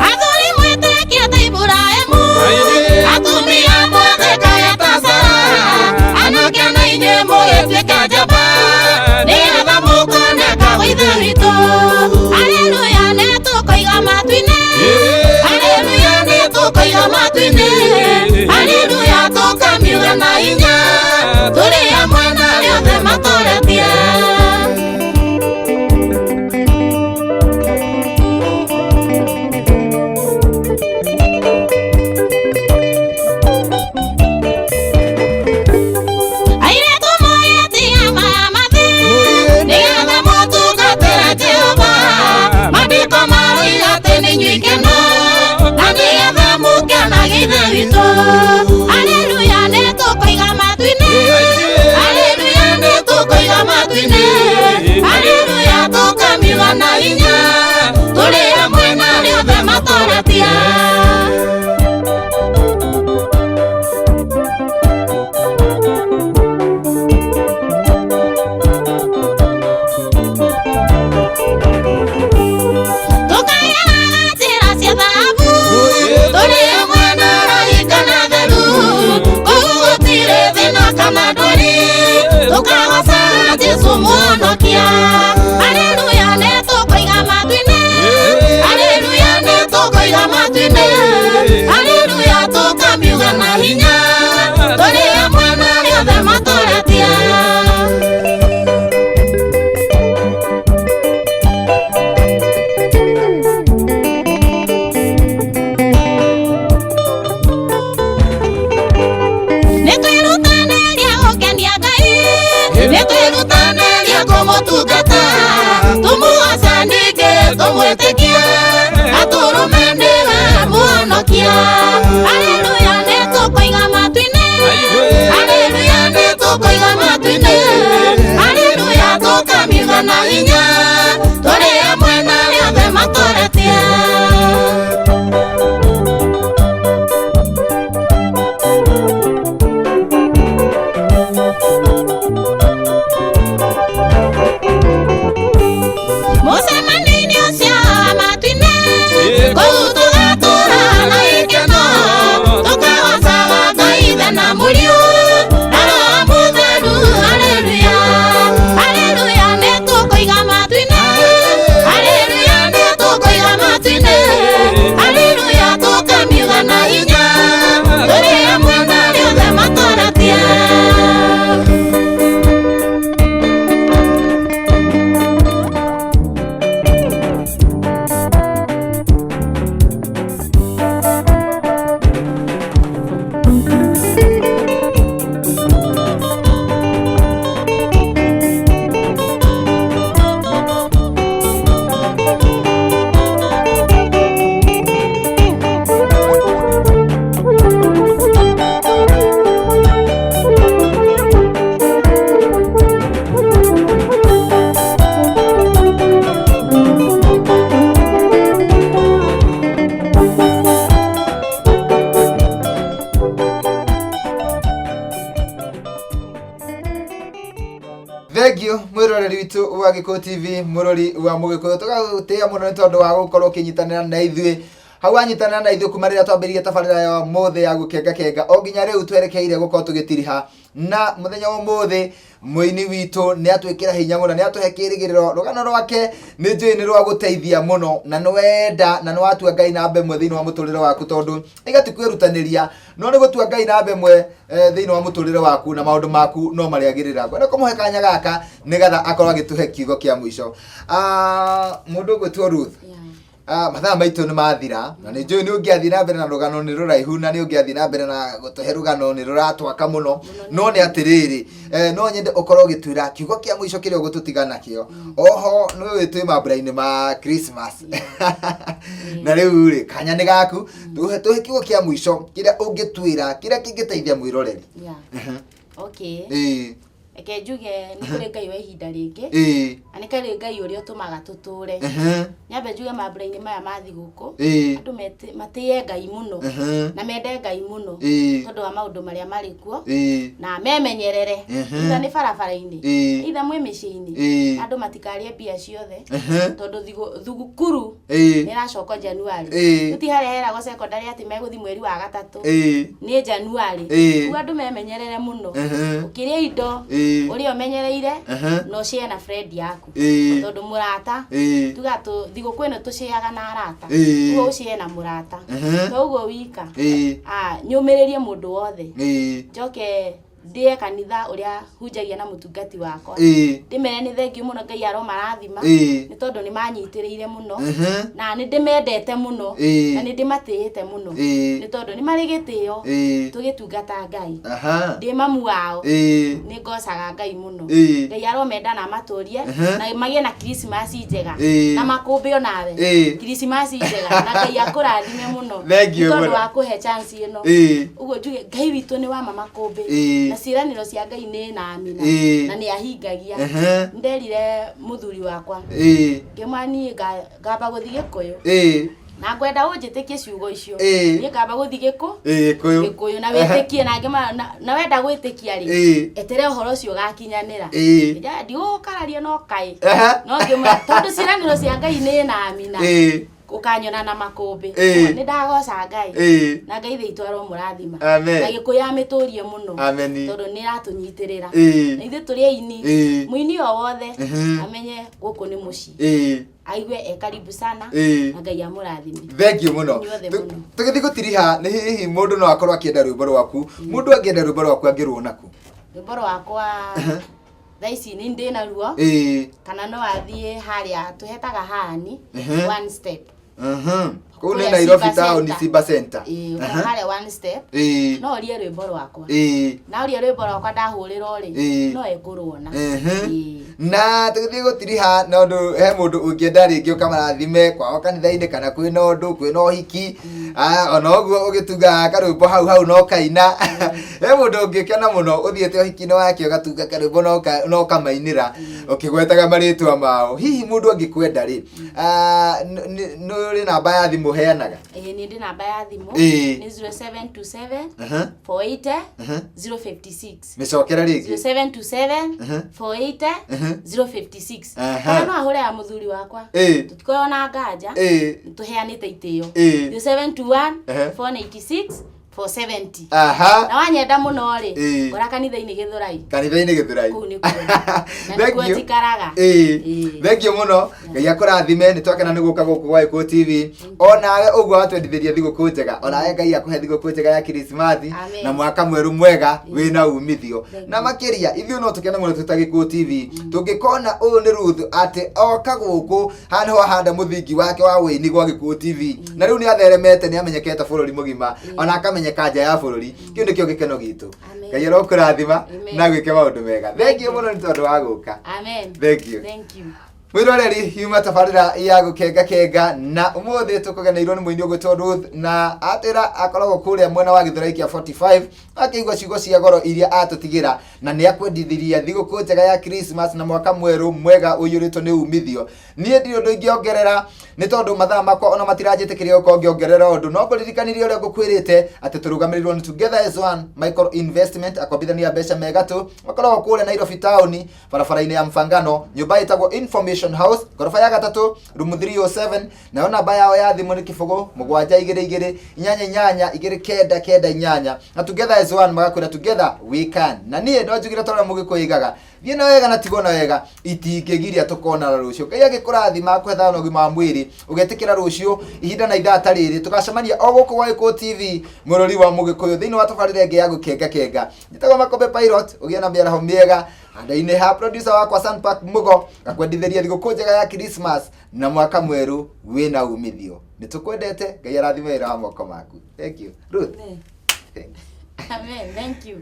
Athuri mwĩtĩkie ta Iburahĩmu, atumia mwathĩkage ta Sara, anake na inyuĩ mũgĩtuĩke njamba, nĩgetha mũkoneka gwĩ Ithe witũ. Haleluya, nĩtũkũiga matu-inĩ, haleluya, nĩtũkũiga matu-inĩ, haleluya, tũkamiuga na hinya, tũrĩ hamwe na arĩa othe matoretie. Airĩtu mũgĩtiga maya mathĩ, nĩgetha mũtungatĩre Jehova. Maandĩko maroiga atĩ nĩ inyuĩ ikeno, na nĩgetha mũkenage Ithe witũ. Haleluya, nĩtũkũiga matu-inĩ, haleluya, nĩtũkũiga matu-inĩ, haleluya, tũkamiuga na hinya, tũrĩ hamwe na arĩa othe matoretie. Tũkageraga njĩra cia thahabu, tũrĩ hamwe na araika na atheru, kũu gũtirĩ thĩna kana ndwari, tũkagocaga Jesũ Mũhonokia. Haleluya, nĩtũkũiga matu-inĩ, haleluya, nĩtũkũiga matu-inĩ, haleluya, tũkamiuga na hinya, tũrĩ hamwe na arĩa othe matoretie. Nĩtwĩrutanĩria gũkenia Ngai, nĩtwĩrutanĩria kũmũtungata, tũmũgoce ningĩ tũmwĩtĩkie, atũrũme nĩwe Mũhonokia. Haleluya, nĩtũkũiga matu-inĩ, haleluya, nĩtũkũiga matu-inĩ, haleluya, tũkamiuga na hinya, tũrĩ hamwe na arĩa othe matoretie. Mũcemanio-inĩ ũcio wa matu-inĩ, kũu tũgatũũra na gĩkeno, tũkagocaga Ngai Ithe na Mũriũ na Roho Mũtheru. Haleluya, haleluya, nĩtũkũiga matu witũ wa Gĩkũyũ TV, mũrori wa Mũgĩkũyũ, tũgagũtĩĩa mũno nĩ tondũ wa gũkorwo ũkĩnyitanĩra na ithuĩ hau wanyitanĩra na ithuĩ kuma rĩrĩa twambĩrĩirie tabarĩra ya ũmũthĩ ya gũkengakenga o nginya rĩu twerekeire gũkorwo tũgĩtiriha. Na mũthenya wa ũmũthĩ mũini witũ nĩ atwĩkĩra hinya mũno, nĩ atũhe kĩrĩgĩrĩro. Rũgano rwake nĩ njũĩ nĩ rwa gũteithia mũno, na nĩ wenda na nĩ watua Ngai namba ĩmwe thĩinĩ wa mũtũrĩre waku, tondũ iga ti kwĩrutanĩria no nĩ gũtua Ngai namba ĩmwe thĩinĩ wa mũtũrĩre waku, na maũndũ maku no marĩagĩrĩra. Ngwenda kũmũhe kanya gaka nĩgetha akorwo agĩtũhe kiugo kĩa mũico. Mũndũ ũgwĩtwo Ruth, mathaa maitũ nĩ mathira, na nĩ njũĩ nĩ ũngĩathiĩ na mbere na rũgano nĩ rũraihu, na nĩ ũngĩathiĩ na mbere na gũtũhe rũgano nĩ rũratwaka mũno, no nĩ atĩrĩrĩ, no nyende ũkorwo ũgĩtwĩra kiugo kĩa mũico kĩrĩa ũgũtũtiga nakĩo. Oho nĩ ũĩ twĩ mambura-inĩ ma Christmas, na rĩu rĩ kanya nĩ gaku, tũhe kiugo kĩa mũico kĩrĩa ũngĩtwĩra, kĩrĩa kĩngĩteithia mwĩroreri. Okay. Reke njuge nĩ kũrĩ Ngai wa ihinda rĩngĩ, na nĩ kũrĩ Ngai ũrĩa ũtũmaga tũtũre. Nyambe njuge mambura-inĩ maya ma thigũkũ, andũ matĩye Ngai mũno na mende Ngai mũno tondũ wa maũndũ marĩa marĩ kuo, na memenyerere, either nĩ barabara-inĩ, either mwĩ mĩciĩ-inĩ, andũ matikarĩe mbia ciothe, tondũ thugukuru nĩ ĩracoka January. Rĩu ti harĩa heragwo secondary atĩ megũthiĩ mweri wa gatatũ, nĩ January. Rĩu andũ memenyerere mũno, ũkĩrĩa indo ũrĩa ũmenyereire, na ũshare na friend yaku, tondũ mũrata, tuga thigũkũ ĩno tũshareaga na arata, ũguo ũshare na mũrata, to ũguo wika. Nyũmĩrĩrie mũndũ wothe, njoke ndĩe kanitha ũrĩa hunjagia na mũtungati wakwa, ndĩmere nĩ thengiũ mũno, Ngai aromarathima nĩ tondũ nĩ manyitĩrĩire mũno, na nĩ ndĩmendete mũno, na nĩ ndĩmatĩĩte mũno, nĩ tondũ nĩ marĩ gĩtĩo tũgĩtungata Ngai. Ndĩ mamu wao, nĩ ngocaga Ngai mũno. Ngai aromenda na amatũrie, na magĩe na Christmas njega, na makũmbĩ onawe Christmas njega, na Ngai akũrathime mũno Thank you nĩ tondũ mũno. wa kũhe chance ĩno. Ũguo njuge Ngai witũ nĩ wa ma makũmbĩ, na ciĩranĩro cia Ngai nĩ na amina, na nĩ ahingagia. Nderire mũthuri wakwa, ngĩmwĩra niĩ ngamba gũthiĩ Gĩkũyũ, na ngwenda ũnjĩtĩkie ciugo icio. Niĩ ngamba gũthiĩ Gĩkũyũ. Gĩkũyũ, na wĩtĩkie, na ngĩmwĩra na wenda gwĩtĩkia rĩ, eterera ũhoro ũcio ũgakinyanĩra. Ndigũgũkararia no kaĩ, no ngĩmwĩra tondũ ciĩranĩro cia Ngai nĩ na amina, ũkanyona na makũmbĩ. Nĩ ndagoca Ngai, na Ngai thĩ itũ aromũrathima, Amen. na Gĩkũyũ amĩtũrie mũno, Ameni. tondũ nĩ ĩratũnyitĩrĩra, na ithuĩ tũrĩ aini. Mũini o wothe amenye gũkũ nĩ mũciĩ, aigue e karibu sana, na Ngai amũrathime. Thank you mũno. Inyuothe mũno. Tũgĩthiĩ gũtiriha, nĩ hihi mũndũ no akorwo akĩenda rwĩmbo rwaku, mũndũ angĩenda rwĩmbo rwaku angĩruona kũ? Rwĩmbo rwakwa thaa ici nĩ ndĩ naruo, kana no athiĩ harĩa tũhetaga hani One Step. Kũu nĩ Kũrĩa Nairobi Simba town. Center. Simba Center. Ĩĩ, harĩa One Step, no ũrie rwĩmbo rwakwa, na ũrie rwĩmbo rwakwa ndahũrĩrwo rĩ, no ekũruona. Ĩĩ. Na tũgĩthiĩ gũtiriha na ũndũ, he mũndũ ũngĩenda rĩngĩ ũkamarathime kwao kanitha-inĩ, kana kwĩna ũndũ, kwĩna ũhiki, ona ũguo ũgĩtunga karwĩmbo hau hau no kaina, he mũndũ ũngĩkena mũno ũthiĩte ũhiki-inĩ wake ũgatunga karwĩmbo no ũkamainĩra ũkĩgwetaga marĩtwa mao. Hihi mũndũ angĩkwenda rĩ, nĩ ũrĩ namba ya thimũ heanaga? Ĩĩ, nĩ ndĩ namba ya thimũ. Nĩ 0727 480 056. Mĩcokere rĩngĩ. 0727 480 056. Kana no ahũre ya mũthuri wakwa, tũtikoragwo na nganja, tũheanĩte itĩo. 0721 496 470. Na wanyenda mũno rĩ, ngora kanitha-inĩ Gĩthũrai. Kanitha-inĩ Gĩthũrai. Kũu nĩkuo, na Thank nĩkuo you. njikaraga. Thank you mũno, Ngai akũrathime. Nĩ twakena nĩ gũka gũkũ gwa Gĩkũyũ TV. Onawe ũguo watwendithĩria thigũkũ njega, onawe Ngai akũhe thigũkũ njega ya Kirismathi Amen. na mwaka mwerũ mwega wĩna umithio. Thank Na makĩria ithuĩ no tũkene mũno twĩ ta Gĩkũyũ TV tũngĩkona ũyũ nĩ Ruth, atĩ oka gũkũ haha nĩho ahanda mũthingi wake wa wĩini gwa Gĩkũyũ TV, na rĩu nĩ atheremete, nĩ amenyekete bũrũri mũgima, ona akamenyeka nja ya bũrũri. Kĩu nĩkĩo gĩkeno gitũ. Amen. Ngai arokũrathima Amen. na gwĩke maũndũ mega. Thank you mũno nĩ tondũ wa gũka. Amen. Thank you. Thank you. Mwĩroreri, yuma tabarĩra ya gũkenga kenga, na ũmũthĩ tũkũgeneirwo nĩ mũini ũgwĩtwo Ruth, na atwĩra akoragwo kũrĩa mwena wa Gĩthũrai kĩa 45. Akĩigua ciugo cia goro iria atũtigĩra, na nĩ akwendithiria thigũkũ njega ya Christmas na mwaka mwerũ mwega ũiyũrĩtwo nĩ umithio. Niĩ ndirĩ ũndũ ingĩongerera, nĩ tondũ mathaa makwa ona matiranjĩtĩkĩria gũkorwo ngĩongerera ũndũ. No ngũririkanirie ũrĩa ngũkwĩrĩte atĩ tũrũgamĩrĩirwo nĩ Together as One Micro Investment, akombithania mbeca megatũ, makoragwo kũrĩa Nairobi taũni, barabara-inĩ ya Mfangano, nyũmba ĩtagwo Information House, ngoroba ya gatatũ, rumu 307. Nayo namba yao ya thimũ nĩ 0722882998. Na Together as One magakwĩra, "Together we can." Na niĩ no njugire tondũ mũgĩkũyũ igaga thiĩ na wega na tigwo na wega itingĩgiria tũkonana rũciũ. Ngai agĩkũrathima, akũhe thayũ na ũgima wa mwĩrĩ, ũgetĩkĩra rũciũ ihinda na ithaa ta rĩrĩ tũgacemania o gũkũ gwa Gĩkũyũ TV, mũrori wa mũgĩkũyũ, thĩinĩ wa tabarĩra ĩngĩ ya gũkenga kenga. Njĩtagwo Makombe Pilot. Ũgĩe na mĩaraho mĩega handũ-inĩ ha producer wakwa Sanpark Mugo, ngakwendithĩria thigũkũ njega ya Christmas na mwaka mwerũ wĩna umithio. Nĩ tũkwendete. Ngai arathime wĩra wa moko maku. Thank you, Ruth. Amen. Thank you. Amen. Thank you.